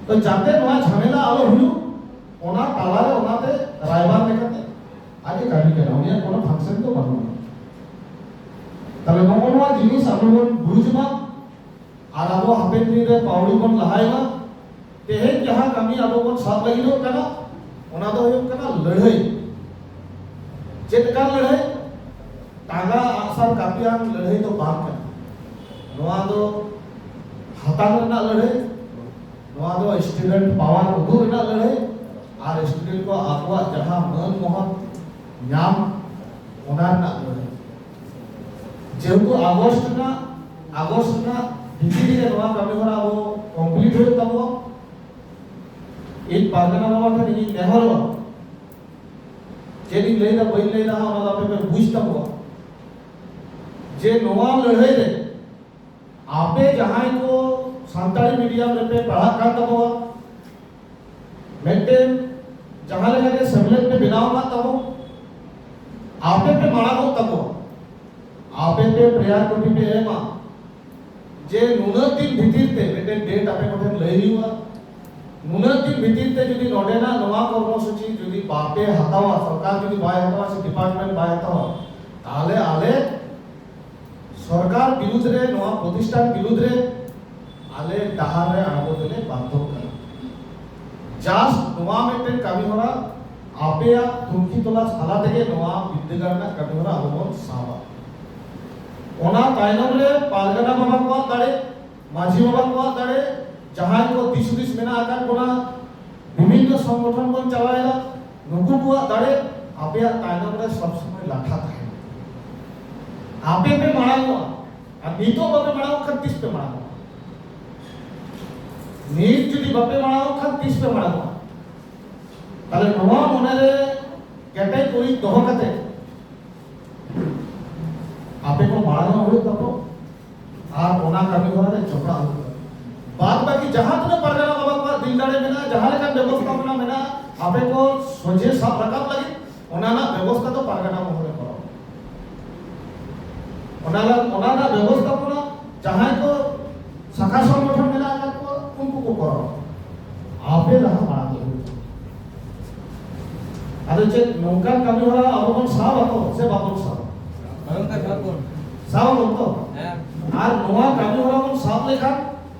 ᱛᱚ ᱡᱟᱛᱮ ᱱᱚᱣᱟ ᱡᱷᱟᱢᱮᱞᱟ ᱟᱞᱚ ᱦᱩᱭᱩᱜ, ᱚᱱᱟ ᱛᱟᱞᱟᱨᱮ ᱚᱱᱟᱛᱮ ᱨᱟᱭᱵᱟᱨ ᱞᱮᱠᱟᱛᱮ ᱟᱡ ᱮ ᱠᱟᱹᱢᱤ ᱠᱟᱱᱟ, ᱩᱱᱤᱭᱟᱜ ᱠᱳᱱᱳ ᱯᱷᱟᱝᱥᱮᱱ ᱫᱚ ᱵᱟᱹᱱᱩᱜᱼᱟ᱾ ᱛᱟᱦᱞᱮ ᱱᱚᱜᱼᱚ ᱱᱚᱣᱟ ᱡᱤᱱᱤᱥ ᱟᱵᱚ ᱵᱚᱱ ᱵᱩᱡᱽ ᱢᱟ ᱟᱨ ᱟᱵᱚ ᱦᱟᱯᱮᱱ ᱫᱤᱱ ᱨᱮ ᱯᱟᱹᱣᱲᱤ ᱵᱚᱱ ᱞᱟᱦᱟᱭ ᱢᱟ᱾ ᱛᱮᱦᱮᱧ ᱡᱟᱦᱟᱸ ᱠᱟᱹᱢᱤ ᱟᱵᱚ ᱵᱚᱱ ᱥᱟᱵ ᱞᱟᱹᱜᱤᱫᱚᱜ ᱠᱟᱱᱟ, ᱚᱱᱟ ᱫᱚ ᱦᱩᱭᱩᱜ ᱠᱟᱱᱟ ᱞᱟᱹᱲᱦᱟᱹᱭ᱾ ᱪᱮᱫ ᱞᱮᱠᱟᱱ ᱞᱟᱹᱲᱦᱟᱹᱭ? ᱴᱟᱸᱜᱟ ᱟᱜᱼᱥᱟᱨ ᱠᱟᱹᱯᱤᱭᱟᱱ ᱞᱟᱹᱲᱦᱟᱹᱭ ᱫᱚ ᱵᱟᱝ ᱠᱟᱱᱟ᱾ ᱱᱚᱣᱟ ᱫᱚ ᱦᱟᱛᱟᱝ ᱨᱮᱱᱟᱜ ᱞᱟᱹᱲᱦᱟᱹᱭ, ᱱᱚᱣᱟ ᱫᱚ ᱥᱴᱩᱰᱮᱱᱴ ᱯᱟᱣᱟᱨ ᱩᱫᱩᱜ ᱨᱮᱱᱟᱜ ᱞᱟᱹᱲᱦᱟᱹᱭ ᱟᱨ ᱥᱴᱩᱰᱮᱱᱴ ᱠᱚ ᱟᱠᱚᱣᱟᱜ ᱡᱟᱦᱟᱸ ᱢᱟᱹᱱ ᱢᱚᱦᱚᱛ ᱧᱟᱢ, ᱚᱱᱟ ᱨᱮᱱᱟᱜ ᱞᱟᱹᱲᱦᱟᱹᱭ᱾ ᱡᱮᱦᱮᱛᱩ ᱟᱜᱚᱥᱴ ᱨᱮᱱᱟᱜ ᱟᱜᱚᱥᱴ ᱨᱮᱱᱟᱜ ᱵᱷᱤᱛᱤᱨ ᱨᱮ ᱱᱚᱣᱟ ᱠᱟᱹᱢᱤ ᱦᱚᱨᱟ ᱟᱵᱚ ᱠᱚᱢᱯᱞᱤᱴ ᱦᱩᱭᱩᱜ ᱛᱟᱵᱚᱱᱟ᱾ ᱤᱧ ᱯᱟᱨᱜᱟᱱᱟ ᱵᱟᱵᱟ ᱴᱷᱮᱱ ᱤᱧ ᱱᱮᱦᱚᱨᱚᱜᱼᱟ ᱪᱮᱫ ᱤᱧ ᱞᱟᱹᱭᱫᱟ ᱵᱟᱹᱧ ᱞᱟᱹᱭᱫᱟ ᱦᱟᱸᱜ, ᱚᱱᱟ ᱫᱚ ᱟᱯᱮ ᱯᱮ ᱵᱩᱡᱽ ᱛᱟᱵᱚᱣᱟ᱾ ᱡᱮ ᱱᱚᱣᱟ ᱞᱟᱹᱲᱦᱟᱹᱭ ᱨᱮ ᱟᱯᱮ ᱡᱟᱦᱟᱸᱭ ᱠᱚ ᱥᱟᱱᱛᱟᱲᱤ ᱢᱤᱰᱤᱭᱟᱢ ᱨᱮᱯᱮ ᱯᱟᱲᱦᱟᱜ ᱠᱟᱱ ᱛᱟᱵᱚᱣᱟ, ᱢᱤᱫᱴᱮᱱ ᱡᱟᱦᱟᱸ ᱞᱮᱠᱟ ᱜᱮ ᱥᱮᱢᱞᱮᱫ ᱯᱮ ᱵᱮᱱᱟᱣ ᱟᱠᱟᱫ ᱛᱟᱵᱚ, ᱟᱯᱮ ᱯᱮ ᱢᱟᱲᱟᱝᱚᱜ ᱛᱟᱵᱚᱣᱟ᱾ ᱟᱯᱮ ᱯᱮ ᱯᱨᱮᱭᱟᱨ ᱠᱚᱯᱤ ᱯᱮ ᱮᱢᱟ ᱡᱮ ᱱᱩᱱᱟᱹᱜ ᱫᱤᱱ ᱵᱷᱤᱛᱤᱨ ᱛᱮ ᱢᱤᱫᱴᱮᱱ ᱰᱮᱴ ᱟᱯᱮ ᱠᱚᱴᱷᱮᱱ ᱞᱟᱹᱭ ᱦᱩᱭᱩᱜᱼᱟ, ᱱᱩᱱᱟᱹᱜ ᱫᱤᱱ ᱵᱷᱤᱛᱤᱨ ᱛᱮ ᱡᱩᱫᱤ ᱱᱚᱰᱮᱱᱟᱜ ᱱᱚᱣᱟ ᱠᱚᱨᱢᱚᱥᱩᱪᱤ ᱡᱩᱫᱤ ᱵᱟᱯᱮ ᱦᱟᱛᱟᱣᱟ, ᱥᱚᱨᱠᱟᱨ ᱡᱩᱫᱤ ᱵᱟᱭ ᱦᱟᱛᱟᱣᱟ ᱥᱮ ᱰᱤᱯᱟᱨᱴᱢᱮᱱᱴ ᱵᱟᱭ ᱦᱟᱛᱟᱣᱟ, ᱛᱟᱦᱚᱞᱮ ᱟᱞᱮ ᱥᱚᱨᱠᱟᱨ ᱵᱤᱨᱩᱫᱽ ᱨᱮ, ᱱᱚᱣᱟ ᱯᱨᱚᱛᱤᱥᱴᱷᱟᱱ ᱵᱤᱨᱩᱫᱽ ᱨᱮ ᱟᱞᱮ ᱰᱟᱦᱟᱨ ᱨᱮ ᱟᱬᱜᱚ ᱛᱮᱞᱮ ᱵᱟᱫᱽᱫᱷᱚᱜ ᱠᱟᱱᱟ᱾ ᱡᱟᱥᱴ ᱱᱚᱣᱟ ᱢᱤᱫᱴᱮᱱ ᱠᱟᱹᱢᱤ ᱦᱚᱨᱟ, ᱟᱯᱮᱭᱟᱜ ᱛᱩᱱᱠᱷᱤ ᱛᱚᱞᱟᱥ ᱛᱟᱞᱟ ᱛᱮᱜᱮ ᱱᱚᱣᱟ ᱵᱤᱨᱫᱟᱹᱜᱟᱲ ᱨᱮᱱᱟᱜ ᱠᱟᱹᱢᱤ ᱦᱚᱨᱟ ᱟᱵᱚ ᱵᱚᱱ ᱥᱟᱵᱟ᱾ ᱚᱱᱟ ᱛᱟᱭᱱᱚᱢ ᱨᱮ ᱯᱟᱨᱜᱟᱱᱟ ᱵᱟᱵᱟ ᱠᱚᱣᱟᱜ ᱫᱟᱲᱮ, ᱢᱟᱹᱡᱷᱤ ᱵᱟᱵᱟ ᱠᱚᱣᱟᱜ ᱫᱟᱲᱮ, ᱡᱟᱦᱟᱸᱭ ᱠᱚ ᱫᱤᱥ ᱦᱩᱫᱤᱥ ᱢᱮᱱᱟᱜ ᱟᱠᱟᱫ ᱵᱚᱱᱟ, ᱵᱤᱵᱷᱤᱱᱱᱚ ᱥᱚᱝᱜᱚᱴᱷᱚᱱ ᱵᱚᱱ ᱪᱟᱞᱟᱣᱮᱫᱟ, ᱱᱩᱠᱩ ᱠᱚᱣᱟᱜ ᱫᱟᱲᱮ ᱟᱯᱮᱭᱟᱜ ᱛᱟᱭᱱᱚᱢ ᱨᱮ ᱥᱚᱵ ᱥᱚᱢᱚᱭ ᱞᱟᱴᱷᱟ ᱛᱟᱦᱮᱱᱟ᱾ ᱟᱯᱮ ᱯᱮ ᱢᱟᱲᱟᱝᱚᱜᱼᱟ, ᱟᱨ ᱱᱤᱛᱚᱜ ᱵᱟᱯᱮ ᱢᱟᱲᱟᱝᱚᱜ ᱠᱷᱟᱱ ᱛᱤᱥ ᱯᱮ ᱢᱟᱲᱟᱝᱚᱜᱼᱟ? ᱱᱤᱛ ᱡᱩᱫᱤ ᱵᱟᱯᱮ ᱢᱟᱲᱟᱝᱚᱜ ᱠᱷᱟᱱ ᱛᱤᱥ ᱯᱮ ᱢᱟᱲᱟᱝᱚᱜᱼᱟ? ᱛᱟᱦᱞᱮ ᱱᱚᱣᱟ ᱢᱚᱱᱮᱨᱮ ᱠᱮᱴᱮᱡ ᱩᱨᱤᱡ ᱫᱚᱦᱚ ᱠᱟᱛᱮ ᱟᱯᱮ ᱠᱚ ᱢᱟᱲᱟᱝᱚᱜ ᱦᱩᱭᱩᱜ ᱛᱟᱠᱚ ᱟᱨ ᱚᱱᱟ ᱠᱟᱹᱢᱤ ᱦᱚᱨᱟ ᱨᱮ ᱡᱚᱯᱲᱟᱣ ᱦᱩᱭᱩᱜ ᱛᱟᱠᱚ᱾ ᱵᱟᱫ ᱵᱟᱹᱠᱤ ᱡᱟᱦᱟᱸ ᱛᱤᱱᱟᱹᱜ ᱯᱟᱨᱜᱟᱱᱟ ᱵᱟᱵᱟ ᱠᱚᱣᱟᱜ ᱫᱤᱞ ᱫᱟᱲᱮ ᱢᱮᱱᱟᱜᱼᱟ, ᱡᱟᱦᱟᱸ ᱞᱮᱠᱟᱱ ᱵᱮᱵᱚᱥᱛᱷᱟᱯᱚᱱᱟ ᱢᱮᱱᱟᱜᱼᱟ, ᱟᱯᱮ ᱠᱚ ᱥᱚᱡᱷᱮ ᱥᱟᱵ ᱨᱟᱠᱟᱵ ᱞᱟᱹᱜᱤᱫ ᱚᱱᱟ ᱨᱮᱱᱟᱜ ᱵᱮᱵᱚᱥᱛᱷᱟ ᱫᱚ ᱯᱟᱨᱜᱟᱱᱟ ᱢᱚᱦᱚᱞ ᱨᱮ ᱠᱚᱨᱟᱣ᱾ ᱚᱱᱟ ᱨᱮ-, ᱚᱱᱟ ᱨᱮᱱᱟᱜ ᱵᱮᱵᱚᱥᱛᱷᱟᱯᱚᱱᱟ ᱡᱟᱦᱟᱸᱭ ᱠᱚ ᱥᱟᱠᱷᱟ ᱥᱚᱝᱜᱚᱴᱷᱚᱱ ᱢᱮᱱᱟᱜ ᱟᱠᱟᱫ ᱠᱚᱣᱟ, ᱩᱱᱠᱩ ᱠᱚ ᱠᱚᱨᱟᱣᱟ᱾ ᱟᱯᱮ ᱞᱟᱦᱟ ᱢᱟᱲᱟᱝ ᱦᱩᱭᱩᱜ ᱛᱟᱯᱮᱭᱟ᱾ ᱟᱫᱚ ᱪᱮᱫ ᱱᱚᱝᱠᱟᱱ ᱠᱟᱹᱢᱤ ᱦᱚᱨᱟ ᱟᱵᱚ ᱵᱚᱱ ᱥᱟᱵ ᱟᱛᱚ ᱥᱮ ᱵᱟᱵᱚᱱ ᱥᱟᱵᱟ? ᱵᱟᱵᱚᱱ ᱥᱟᱵᱟ᱾ ᱥᱟᱵ ᱟᱵᱚᱱ ᱛᱚ᱾ ᱟᱨ ᱱᱚᱣᱟ ᱠᱟᱹᱢᱤ ᱦᱚᱨᱟ ᱵᱚᱱ ᱥᱟᱵ ᱞᱮᱠᱷᱟᱱ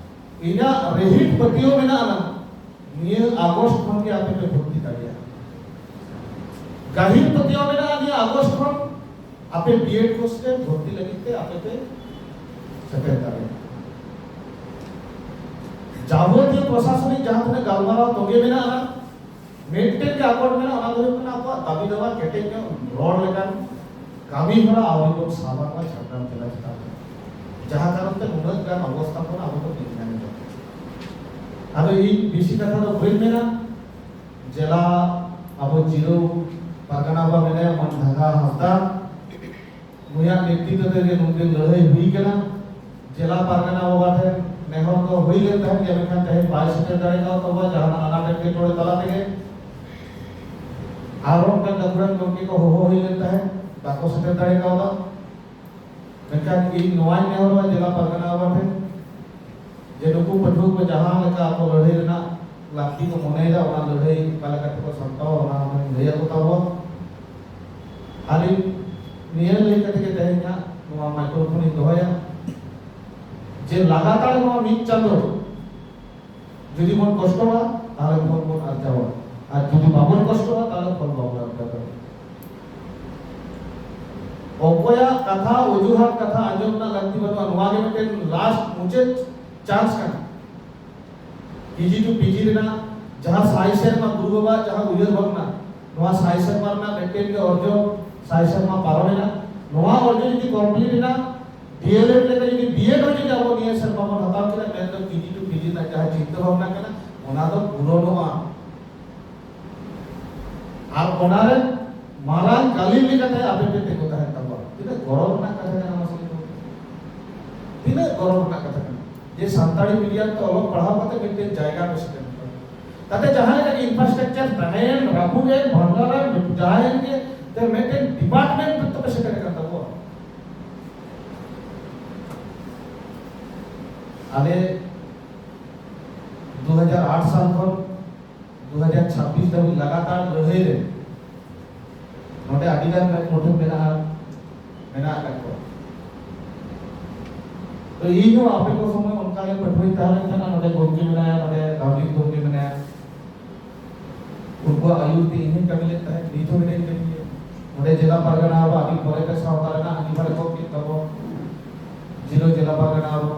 ᱤᱧᱟᱹᱜ ᱨᱤᱦᱤᱴ ᱯᱟᱹᱛᱭᱟᱹᱣ ᱢᱮᱱᱟᱜᱼᱟ, ᱱᱤᱭᱟᱹ ᱟᱜᱚᱥᱴ ᱠᱷᱚᱱ ᱜᱮ ᱟᱯᱮ ᱯᱮ ᱵᱷᱚᱨᱛᱤ ᱫᱟᱲᱮᱭᱟᱜᱼᱟ᱾ ᱜᱟᱹᱦᱤᱨ ᱯᱟᱹᱛᱭᱟᱹᱣ ᱢᱮᱱᱟᱜᱼᱟ, ᱱᱤᱭᱟᱹ ᱟᱜᱚᱥᱴ ᱠᱷᱚᱱ ᱟᱯᱮ ᱵᱤᱮᱰ ᱠᱳᱨᱥ ᱨᱮ ᱵᱷᱚᱨᱛᱤ ᱞᱟᱹᱜᱤᱫ ᱛᱮ ᱟᱯᱮ ᱯᱮ ᱥᱮᱴᱮᱨ ᱫᱟᱲᱮᱭᱟᱜᱼᱟ᱾ ᱡᱟᱵᱚᱛᱤᱭᱚ ᱯᱨᱚᱥᱟᱥᱚᱱᱤᱠ ᱡᱟᱦᱟᱸ ᱛᱤᱱᱟᱹᱜ ᱜᱟᱞᱢᱟᱨᱟᱣ ᱛᱚᱸᱜᱮ ᱢᱮᱱᱟᱜᱼᱟ, ᱢᱤᱫᱴᱮᱱ ᱜᱮ ᱟᱠᱚᱴ ᱢᱮᱱᱟᱜᱼᱟ, ᱚᱱᱟ ᱫᱚ ᱦᱩᱭᱩᱜ ᱠᱟᱱᱟ ᱟᱵᱚᱣᱟᱜ ᱫᱟᱹᱵᱤ ᱫᱟᱵᱟ ᱠᱮᱴᱮᱡ ᱧᱚᱜ ᱨᱚᱲ ᱞᱮᱠᱟᱱ ᱠᱟᱹᱢᱤ ᱦᱚᱨᱟ ᱟᱹᱣᱨᱤ ᱵᱚᱱ ᱥᱟᱵᱟ ᱱᱚᱣᱟ ᱡᱷᱟᱲᱜᱨᱟᱢ ᱡᱮᱞᱟ ᱪᱮᱛᱟᱱ ᱨᱮ, ᱡᱟᱦᱟᱸ ᱠᱟᱨᱚᱱ ᱛᱮ ᱱᱩᱱᱟᱹᱜ ᱜᱟᱱ ᱚᱵᱚᱥᱛᱷᱟ ᱠᱷᱚᱱ ᱟᱵᱚ ᱵᱚᱱ ᱧᱮᱞ ᱧᱟᱢ ᱮᱫᱟ᱾ ᱟᱫᱚ ᱤᱧ ᱵᱮᱥᱤ ᱠᱟᱛᱷᱟ ᱫᱚ ᱵᱟᱹᱧ ᱢᱮᱱᱟ, ᱡᱮᱞᱟ ᱟᱵᱚ ᱡᱤᱨᱟᱹᱣ ᱯᱟᱨᱜᱟᱱᱟ ᱵᱟ ᱢᱮᱱᱟᱭᱟ ᱢᱟᱱ ᱰᱷᱟᱸᱜᱟ ᱦᱟᱸᱥᱫᱟ, ᱱᱩᱭᱟᱜ ᱱᱮᱛᱨᱤᱛᱵ ᱛᱮᱜᱮ ᱱᱩᱱᱫᱤᱱ ᱞᱟᱹᱲᱦᱟᱹᱭ ᱦᱩᱭ ᱠᱟᱱᱟ᱾ ᱡᱮᱞᱟ ᱯᱟᱨᱜᱟᱱᱟ ᱵᱟᱵᱟ ᱴᱷᱮᱱ ᱱᱮᱦᱚᱨ ᱫᱚ ᱦᱩᱭ ᱞᱮᱱ ᱛᱟᱦᱮᱸᱫ ᱜᱮ, ᱢᱮᱱᱠᱷᱟᱱ ᱛᱮᱦᱮᱧ ᱵᱟᱭ ᱥᱮᱴᱮᱨ ᱫᱟᱲᱮ ᱠᱟᱣᱫ ᱛᱟᱵᱚᱱᱟ ᱡᱟᱦᱟᱱᱟᱜ ᱟᱱᱟᱴ ᱮᱴᱠᱮᱴᱚᱬᱮ ᱛᱟᱞᱟ ᱛᱮᱜᱮ᱾ ᱟᱨᱦᱚᱸ ᱚᱱᱠᱟᱱ ᱜᱟᱹᱠᱷᱩᱲᱟᱱ ᱜᱚᱢᱠᱮ ᱠᱚ ᱦᱚᱦᱚ ᱦᱩᱭ ᱞᱮᱱ ᱛᱟᱦᱮᱸᱫ, ᱵᱟᱠᱚ ᱥᱮᱴᱮᱨ ᱫᱟᱲᱮ ᱠᱟᱣᱫᱟ᱾ ᱢᱮᱱᱠᱷᱟᱱ ᱤᱧ ᱱᱚᱣᱟᱧ ᱱᱮᱦᱚᱨᱚᱜᱼᱟ ᱡᱮᱞᱟ ᱯᱟᱨᱜᱟᱱᱟ ᱵᱟᱵᱟ ᱴᱷᱮᱱ, ᱡᱮ ᱱᱩᱠᱩ ᱯᱟᱹᱴᱷᱩᱣᱟᱹ ᱠᱚ ᱡᱟᱦᱟᱸ ᱞᱮᱠᱟ ᱟᱠᱚ ᱞᱟᱹᱲᱦᱟᱹᱭ ᱨᱮᱱᱟᱜ ᱞᱟᱹᱠᱛᱤ ᱠᱚ ᱢᱚᱱᱮᱭᱮᱫᱟ, ᱚᱱᱟ ᱞᱟᱹᱲᱦᱟᱹᱭ ᱚᱠᱟ ᱞᱮᱠᱟ ᱛᱮᱠᱚ ᱥᱟᱢᱴᱟᱣᱟ, ᱚᱱᱟ ᱦᱚᱸᱧ ᱞᱟᱹᱭ ᱟᱠᱚ ᱛᱟᱵᱚᱱ᱾ ᱟᱨ ᱤᱧ ᱱᱤᱭᱟᱹ ᱞᱟᱹᱭ ᱠᱟᱛᱮ ᱜᱮ ᱛᱮᱦᱮᱧ ᱦᱟᱸᱜ ᱱᱚᱣᱟ ᱢᱟᱭᱠᱨᱳᱯᱷᱳᱱ ᱤᱧ ᱫᱚᱦᱚᱭᱟ, ᱡᱮ ᱞᱟᱜᱟᱛᱟᱨ ᱱᱚᱣᱟ ᱢᱤᱫ ᱪᱟᱸᱫᱚ ᱡᱩᱫᱤ ᱵᱚᱱ ᱠᱚᱥᱴᱚᱜᱼᱟ, ᱛᱟᱦᱞᱮ ᱯᱷᱚᱞ ᱵᱚᱱ ᱟᱨᱡᱟᱣᱟ, ᱟᱨ ᱡᱩᱫᱤ ᱵᱟᱵᱚᱱ ᱠᱚᱥᱴᱚᱜᱼᱟ, ᱛᱟᱦᱞᱮ ᱯᱷᱚᱞ ᱵᱟᱵᱚᱱ ᱟᱨᱡᱟᱣ ᱫᱟᱲᱮᱭᱟᱜᱼᱟ᱾ ᱚᱠᱚᱭᱟᱜ ᱠᱟᱛᱷᱟ, ᱚᱡᱩᱦᱟᱛ ᱠᱟᱛᱷᱟ ᱟᱸᱡᱚᱢ ᱨᱮᱱᱟᱜ ᱞᱟᱹᱠᱛᱤ ᱵᱟᱹᱱᱩᱜᱼᱟ᱾ ᱱᱚᱣᱟ ᱜᱮ ᱢᱤᱫᱴᱮᱱ ᱞᱟᱥᱴ, ᱢᱩᱪᱟᱹᱫ ᱪᱟᱱᱥ ᱠᱟᱱᱟ᱾ ᱠᱮᱡᱤ ᱴᱩ ᱯᱤᱡᱤ ᱨᱮᱱᱟᱜ ᱡᱟᱦᱟᱸ ᱥᱟᱭ ᱥᱮᱨᱢᱟ ᱜᱩᱨᱩ ᱵᱟᱵᱟᱣᱟᱜ ᱡᱟᱦᱟᱸ ᱩᱭᱦᱟᱹᱨ ᱵᱷᱟᱵᱽᱱᱟ, ᱱᱚᱣᱟ ᱥᱟᱭ ᱥᱮᱨᱢᱟ ᱨᱮᱱᱟᱜ ᱢᱤᱫᱴᱮᱱ ᱜᱮ ᱚᱨᱡᱚ, ᱥᱟᱭ ᱥᱮᱨᱢᱟ ᱯᱟᱨᱚᱢᱮᱱᱟ᱾ ᱱᱚᱣᱟ ᱚᱨᱡᱚ ᱡᱩᱫᱤ ᱠᱚᱢᱯᱞᱤᱴ ᱮᱱᱟ, ᱰᱤᱮᱞᱮᱰ ᱞᱮᱠᱟ ᱡᱩᱫᱤ ᱵᱤᱮᱰ ᱦᱚᱸ ᱡᱩᱫᱤ ᱟᱵᱚ ᱱᱤᱭᱟᱹ ᱥᱮᱨᱢᱟ ᱵᱚᱱ ᱦᱟᱛᱟᱣ ᱠᱮᱫᱟ, ᱢᱮᱱᱫᱚ ᱠᱮᱡᱤ ᱴᱩ ᱯᱤᱡᱤ ᱨᱮᱱᱟᱜ ᱡᱟᱦᱟᱸ ᱪᱤᱱᱛᱟᱹ ᱵᱷᱟᱵᱽᱱᱟ ᱠᱟᱱᱟ, ᱚᱱᱟ ᱫᱚ ᱯᱩᱨᱚᱱᱚᱜᱼᱟ᱾ ᱟᱨ ᱚᱱᱟᱨᱮ ᱢᱟᱨᱟᱝ ᱠᱟᱹᱞᱤ ᱞᱮᱠᱟᱛᱮ ᱟᱯᱮ ᱯᱮ ᱛᱤᱸᱜᱩ ᱛᱟᱦᱮᱱ ᱛᱟᱵᱚᱱᱟ᱾ ᱛᱤᱱᱟᱹᱜ ᱜᱚᱨᱚᱵᱽ ᱨᱮᱱᱟᱜ ᱠᱟᱛᱷᱟ ᱠᱟᱱᱟ, ᱢᱟᱥᱮ ᱞᱟᱹᱭ ᱛᱟᱵᱚᱱ ᱯᱮ᱾ ᱛᱤᱱᱟᱹᱜ ᱜᱚᱨᱚᱵᱽ ᱨᱮᱱᱟᱜ ᱠᱟᱛᱷᱟ ᱠᱟᱱᱟ ᱡᱮ ᱥᱟᱱᱛᱟᱲᱤ ᱢᱤᱰᱤᱭᱟᱢ ᱛᱮ ᱚᱞᱚᱜ ᱯᱟᱲᱦᱟᱣ ᱠᱟᱛᱮ ᱢᱤᱫᱴᱮᱱ ᱡᱟᱭᱜᱟ ᱯᱮ ᱥᱮᱴᱮᱨ ᱟᱠᱟᱱᱟ᱾ ᱛᱟᱛᱮ ᱡᱟᱦᱟᱸ ᱞᱮᱠᱟ ᱜᱮ ᱤᱱᱯᱷᱨᱟᱥᱴᱨᱟᱠᱪᱟᱨ ᱛᱟᱦᱮᱸᱭᱮᱱ, ᱨᱟᱹᱯᱩᱫ ᱮᱱ, ᱵᱷᱟᱸᱰᱟᱨ ᱮᱱ, ᱡᱟᱦᱟᱸᱭᱮᱱ ᱜᱮ, ᱛᱮ ᱢᱤᱫᱴᱮᱱ ᱰᱤᱯᱟᱨᱴᱢᱮᱱᱴ ᱛᱟᱯᱮ ᱥᱮᱴᱮᱨ ᱟᱠᱟᱱ ᱛᱟᱵᱚᱱᱟ᱾ ᱟᱞᱮ ᱫᱩ ᱦᱟᱡᱟᱨ ᱟᱴ ᱥᱟᱞ ᱠᱷᱚᱱ ᱫᱩ ᱦᱟᱡᱟᱨ ᱪᱷᱟᱵᱵᱤᱥ ᱫᱷᱟᱹᱵᱤᱡ ᱞᱟᱜᱟᱛᱟᱨ ᱞᱟᱹᱲᱦᱟᱹᱭ ᱨᱮ ᱱᱚᱰᱮ ᱟᱹᱰᱤ ᱜᱟᱱ ᱢᱩᱴᱷᱟᱹᱱ ᱢᱮᱱᱟᱜᱼᱟ, ᱢᱮᱱᱟᱜ ᱟᱠᱟᱫ ᱠᱚᱣᱟ᱾ ᱛᱚ ᱤᱧ ᱦᱚᱸ ᱟᱯᱮ ᱠᱚ ᱥᱚᱢᱚᱭ ᱚᱱᱠᱟ ᱜᱮ ᱯᱟᱹᱴᱷᱩᱣᱟᱹᱧ ᱛᱟᱦᱮᱸ ᱞᱮᱱ ᱛᱟᱦᱮᱸᱱᱟ, ᱱᱚᱰᱮ ᱜᱚᱢᱠᱮ ᱢᱮᱱᱟᱭᱟ, ᱱᱚᱰᱮ ᱰᱟᱵᱞᱤᱝ ᱜᱚᱢᱠᱮ ᱢᱮᱱᱟᱭᱟ, ᱩᱱᱠᱩᱣᱟᱜ ᱟᱹᱭᱩᱨ ᱛᱮ ᱤᱧ ᱦᱚᱸᱧ ᱠᱟᱹᱢᱤ ᱞᱮᱫ ᱛᱟᱦᱮᱸᱫ, ᱱᱤᱛ ᱦᱚᱸ ᱢᱤᱱᱟᱹᱧ ᱠᱟᱹᱫᱤᱧᱟ᱾ ᱱᱚᱰᱮ ᱡᱮᱞᱟ ᱯᱟᱨᱜᱟᱱᱟ ᱟᱵᱚ ᱟᱹᱰᱤ ᱯᱚᱨᱮ ᱛᱮ ᱥᱟᱶᱛᱟ ᱨᱮᱱᱟᱜ ᱟᱹᱰᱤ ᱵᱟᱨ ᱮᱛᱚᱦᱚᱵ ᱠᱮᱫ ᱛᱟᱵᱚ, ᱡᱤᱞᱟᱹ ᱡᱮᱞᱟ ᱯᱟᱨᱜᱟᱱᱟ ᱟᱵᱚ,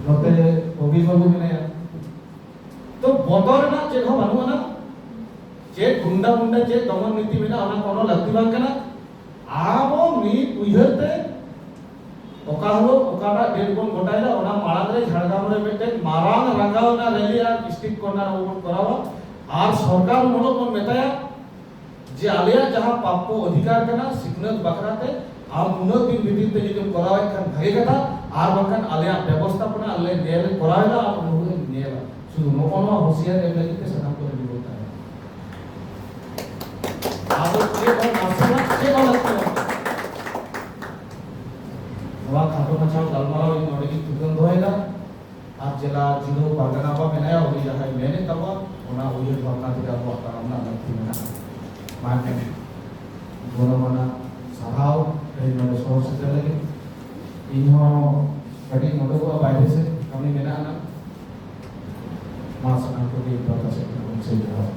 ᱱᱚᱛᱮ ᱠᱚᱵᱤᱨ ᱵᱟᱹᱵᱩ ᱢᱮᱱᱟᱭᱟ᱾ ᱛᱚ ᱵᱚᱛᱚᱨ ᱨᱮᱱᱟᱜ ᱪᱮᱫ ᱦᱚᱸ ᱵᱟᱹᱱᱩᱜ ᱟᱱᱟ, ᱪᱮᱫ ᱜᱩᱱᱰᱟ ᱢᱩᱱᱰᱟ ᱪᱮᱫ ᱫᱚᱢᱚᱱ ᱱᱤᱛᱤ ᱢᱮᱱᱟᱜᱼᱟ, ᱚᱱᱟ ᱠᱳᱱᱳ ᱞᱟᱹᱠᱛᱤ ᱵᱟᱝ ᱠᱟᱱᱟ᱾ ᱟᱵᱚ ᱢᱤᱫ ᱩᱭᱦᱟᱹᱨ ᱛᱮ ᱚᱠᱟ ᱦᱤᱞᱳᱜ ᱚᱠᱟᱴᱟᱜ ᱰᱮᱴ ᱵᱚᱱ ᱜᱚᱴᱟᱭᱟ, ᱚᱱᱟ ᱢᱟᱲᱟᱝ ᱨᱮ ᱡᱷᱟᱲᱜᱨᱟᱢ ᱨᱮ ᱢᱤᱫᱴᱮᱱ ᱢᱟᱨᱟᱝ ᱨᱟᱸᱜᱟᱣᱱᱟ ᱨᱮᱞᱤ ᱟᱨ ᱰᱤᱥᱴᱨᱤᱠᱴ ᱠᱚᱨᱱᱟᱨ ᱟᱵᱚ ᱵᱚᱱ ᱠᱚᱨᱟᱣᱟ᱾ ᱟᱨ ᱥᱚᱨᱠᱟᱨ ᱢᱩᱞᱚᱠ ᱵᱚᱱ ᱢᱮᱛᱟᱭᱟ ᱡᱮ ᱟᱞᱮᱭᱟᱜ ᱡᱟᱦᱟᱸ ᱯᱨᱟᱯᱯᱚ ᱚᱫᱷᱤᱠᱟᱨ ᱠᱟᱱᱟ ᱥᱤᱠᱷᱱᱟᱹᱛ ᱵᱟᱠᱷᱨᱟ ᱛᱮ, ᱟᱢ ᱩᱱᱟᱹᱜ ᱫᱤᱱ ᱵᱷᱤᱛᱤᱨ ᱛᱮ ᱡᱩᱫᱤᱢ ᱠᱚᱨᱟᱣᱮᱫ ᱠᱷᱟᱱ ᱵᱷᱟᱜᱮ ᱠᱟᱛᱷᱟ, ᱟᱨ ᱵᱟᱝᱠᱷᱟᱱ ᱟᱞᱮᱭᱟᱜ ᱵᱮᱵᱚᱥᱛᱷᱟᱯᱚᱱᱟ ᱟᱞᱮ ᱧᱮᱞ ᱠᱚᱨᱟᱣ ᱮᱫᱟ, ᱟᱢ ᱩᱱᱟᱹᱜ ᱮᱢ ᱧᱮᱞᱟ᱾ ᱥᱩᱫᱷᱩ ᱱᱚᱜᱼᱚ ᱱᱚᱣᱟ ᱦᱩᱸᱥᱤᱭᱟᱨ ᱮᱢ ᱞᱟᱹᱜᱤᱫ ᱛᱮ ᱥᱟᱱᱟᱢ ᱠᱚ ᱨᱮᱰᱤ ᱵᱚᱱ ᱛᱟᱦᱮᱱᱟ᱾ ᱟᱫᱚ ᱪᱮᱫ ᱦᱚᱸ ᱱᱟᱥᱮᱱᱟᱜ ᱪᱮᱫ ᱦᱚᱸ ᱞᱟᱹᱠᱛᱤ ᱵᱟᱹᱱᱩᱜᱼᱟ᱾ ᱱᱚᱣᱟ ᱠᱷᱟᱴᱚ ᱢᱟᱪᱷᱟ ᱜᱟᱞᱢᱟᱨᱟᱣ ᱤᱧ ᱱᱚᱰᱮ ᱜᱤᱧ ᱛᱩᱠᱟᱹᱢ ᱫᱚᱦᱚᱭᱮᱫᱟ᱾ ᱟᱨ ᱡᱮᱞᱟ ᱡᱤᱞᱟᱹ ᱯᱟᱨᱜᱟᱱᱟ ᱵᱟ ᱢᱮᱱᱟᱭᱟ, ᱩᱱᱤ ᱡᱟᱦᱟᱸᱭ ᱢᱮᱱᱮᱫ ᱛᱟᱵᱚᱱᱟ, ᱚᱱᱟ ᱩᱭᱦᱟᱹᱨ ᱵᱷᱟᱵᱽᱱᱟ ᱛᱮᱜᱮ ᱟᱵᱚᱣᱟᱜ ᱛᱟᱲᱟᱢ ᱨᱮᱱᱟᱜ ᱞᱟᱹᱠᱛᱤ ᱢᱮᱱᱟᱜᱼᱟ᱾ ᱢᱟ ᱮᱱᱠᱷᱟᱱ ᱜᱚᱱᱚᱝ ᱟᱱᱟᱜ ᱥᱟᱨᱦᱟᱣ ᱛᱮᱦᱮᱧ ᱱᱚᱰᱮ ᱥᱚᱦᱚᱨ ᱥᱮᱴᱮᱨ ᱞᱟᱹᱜᱤᱫ᱾ ᱤᱧ ᱦᱚᱸ ᱠᱟᱹᱴᱤᱡ ᱱᱚᱰᱮ ᱠᱚ ᱵᱟᱭᱨᱮ ᱥᱮᱫ ᱠᱟᱹᱢᱤ ᱢᱮᱱᱟᱜ ᱟᱱᱟ᱾ ᱢᱟ ᱥᱟᱱᱟᱢ ᱠᱚᱜᱮ ᱤᱧ ᱯᱟᱦᱴᱟ ᱥᱮᱫ ᱠᱷᱚᱱ ᱥᱟᱹᱜᱩᱱ ᱡᱚᱦᱟᱨ᱾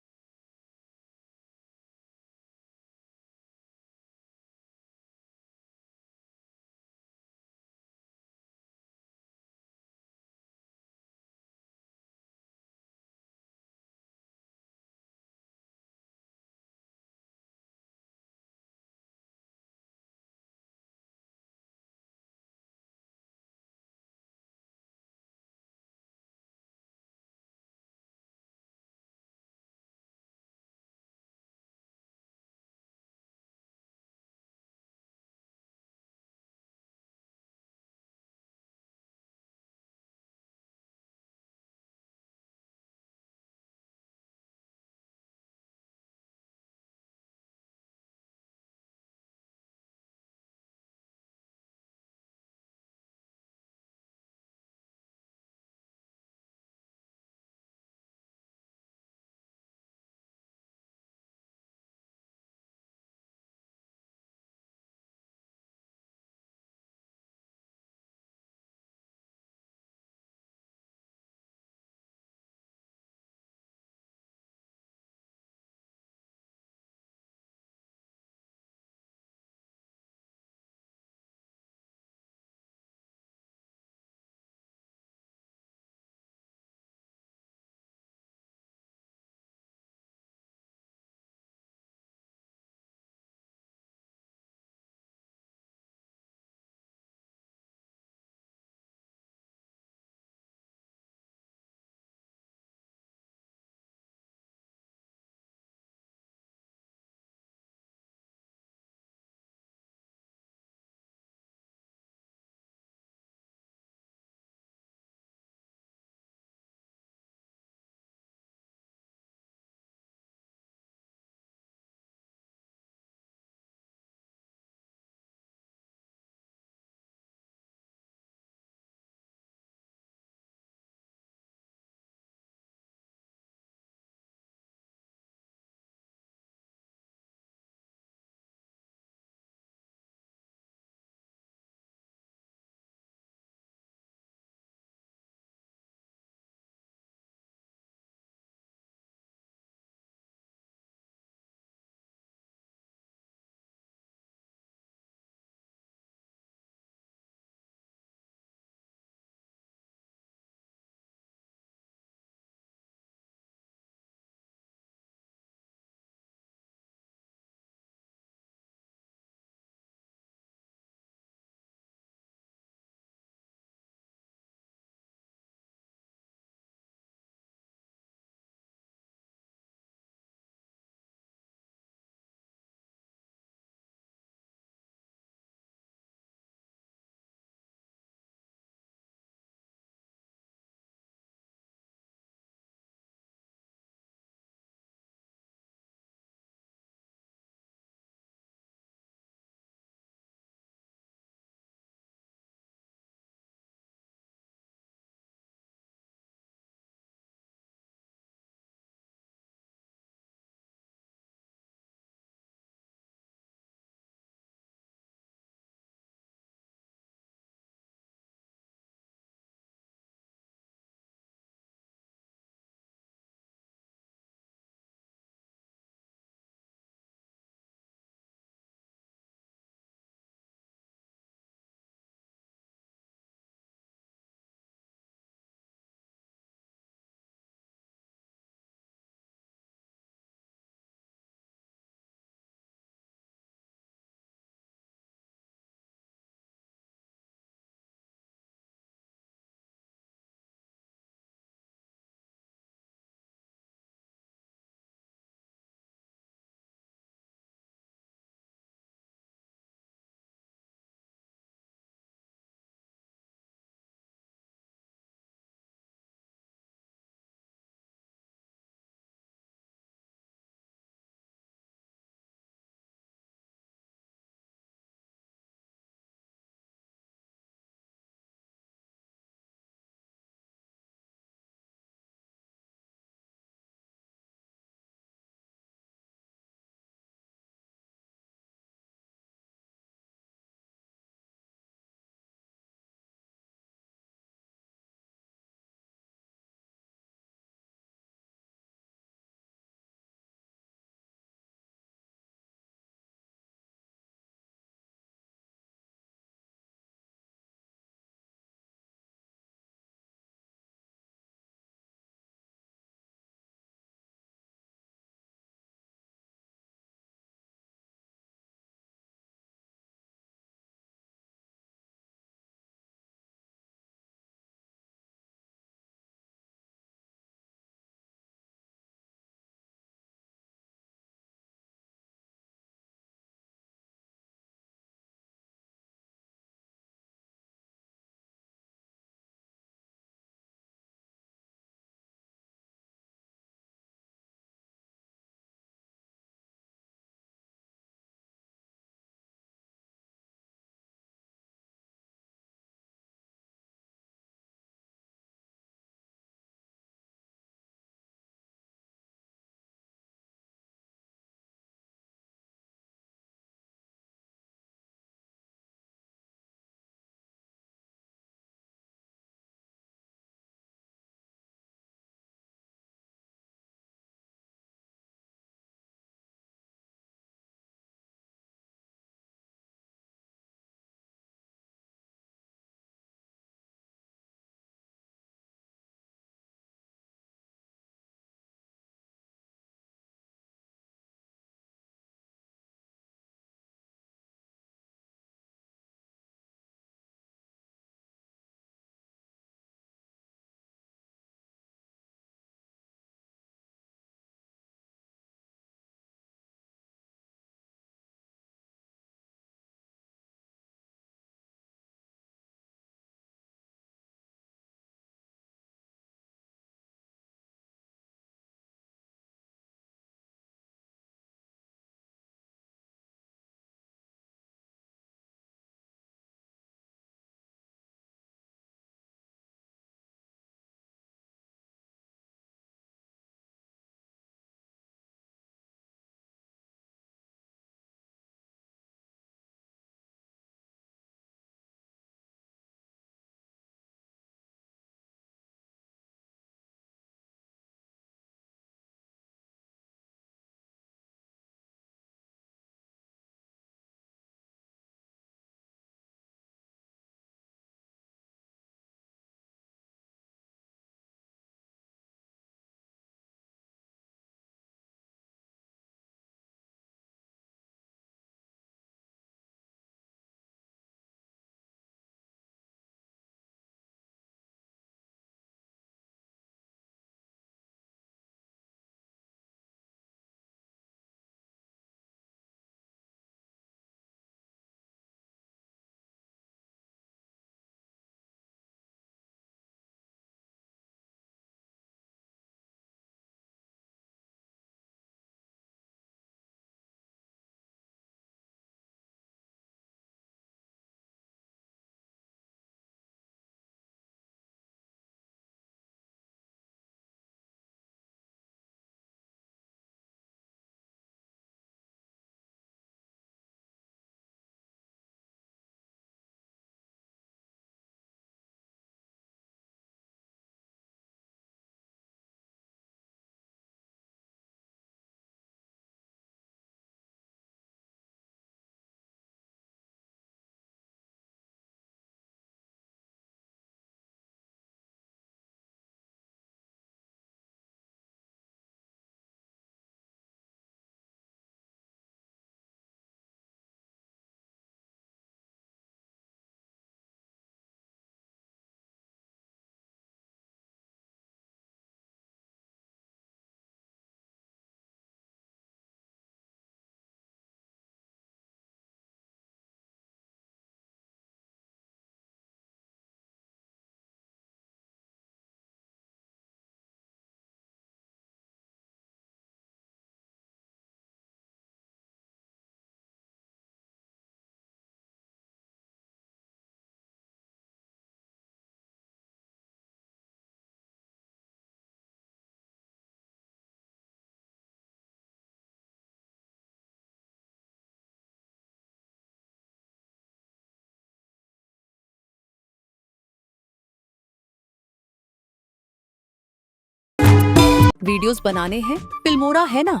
वीडियोस बनाने हैं, फिल्मोरा है ना?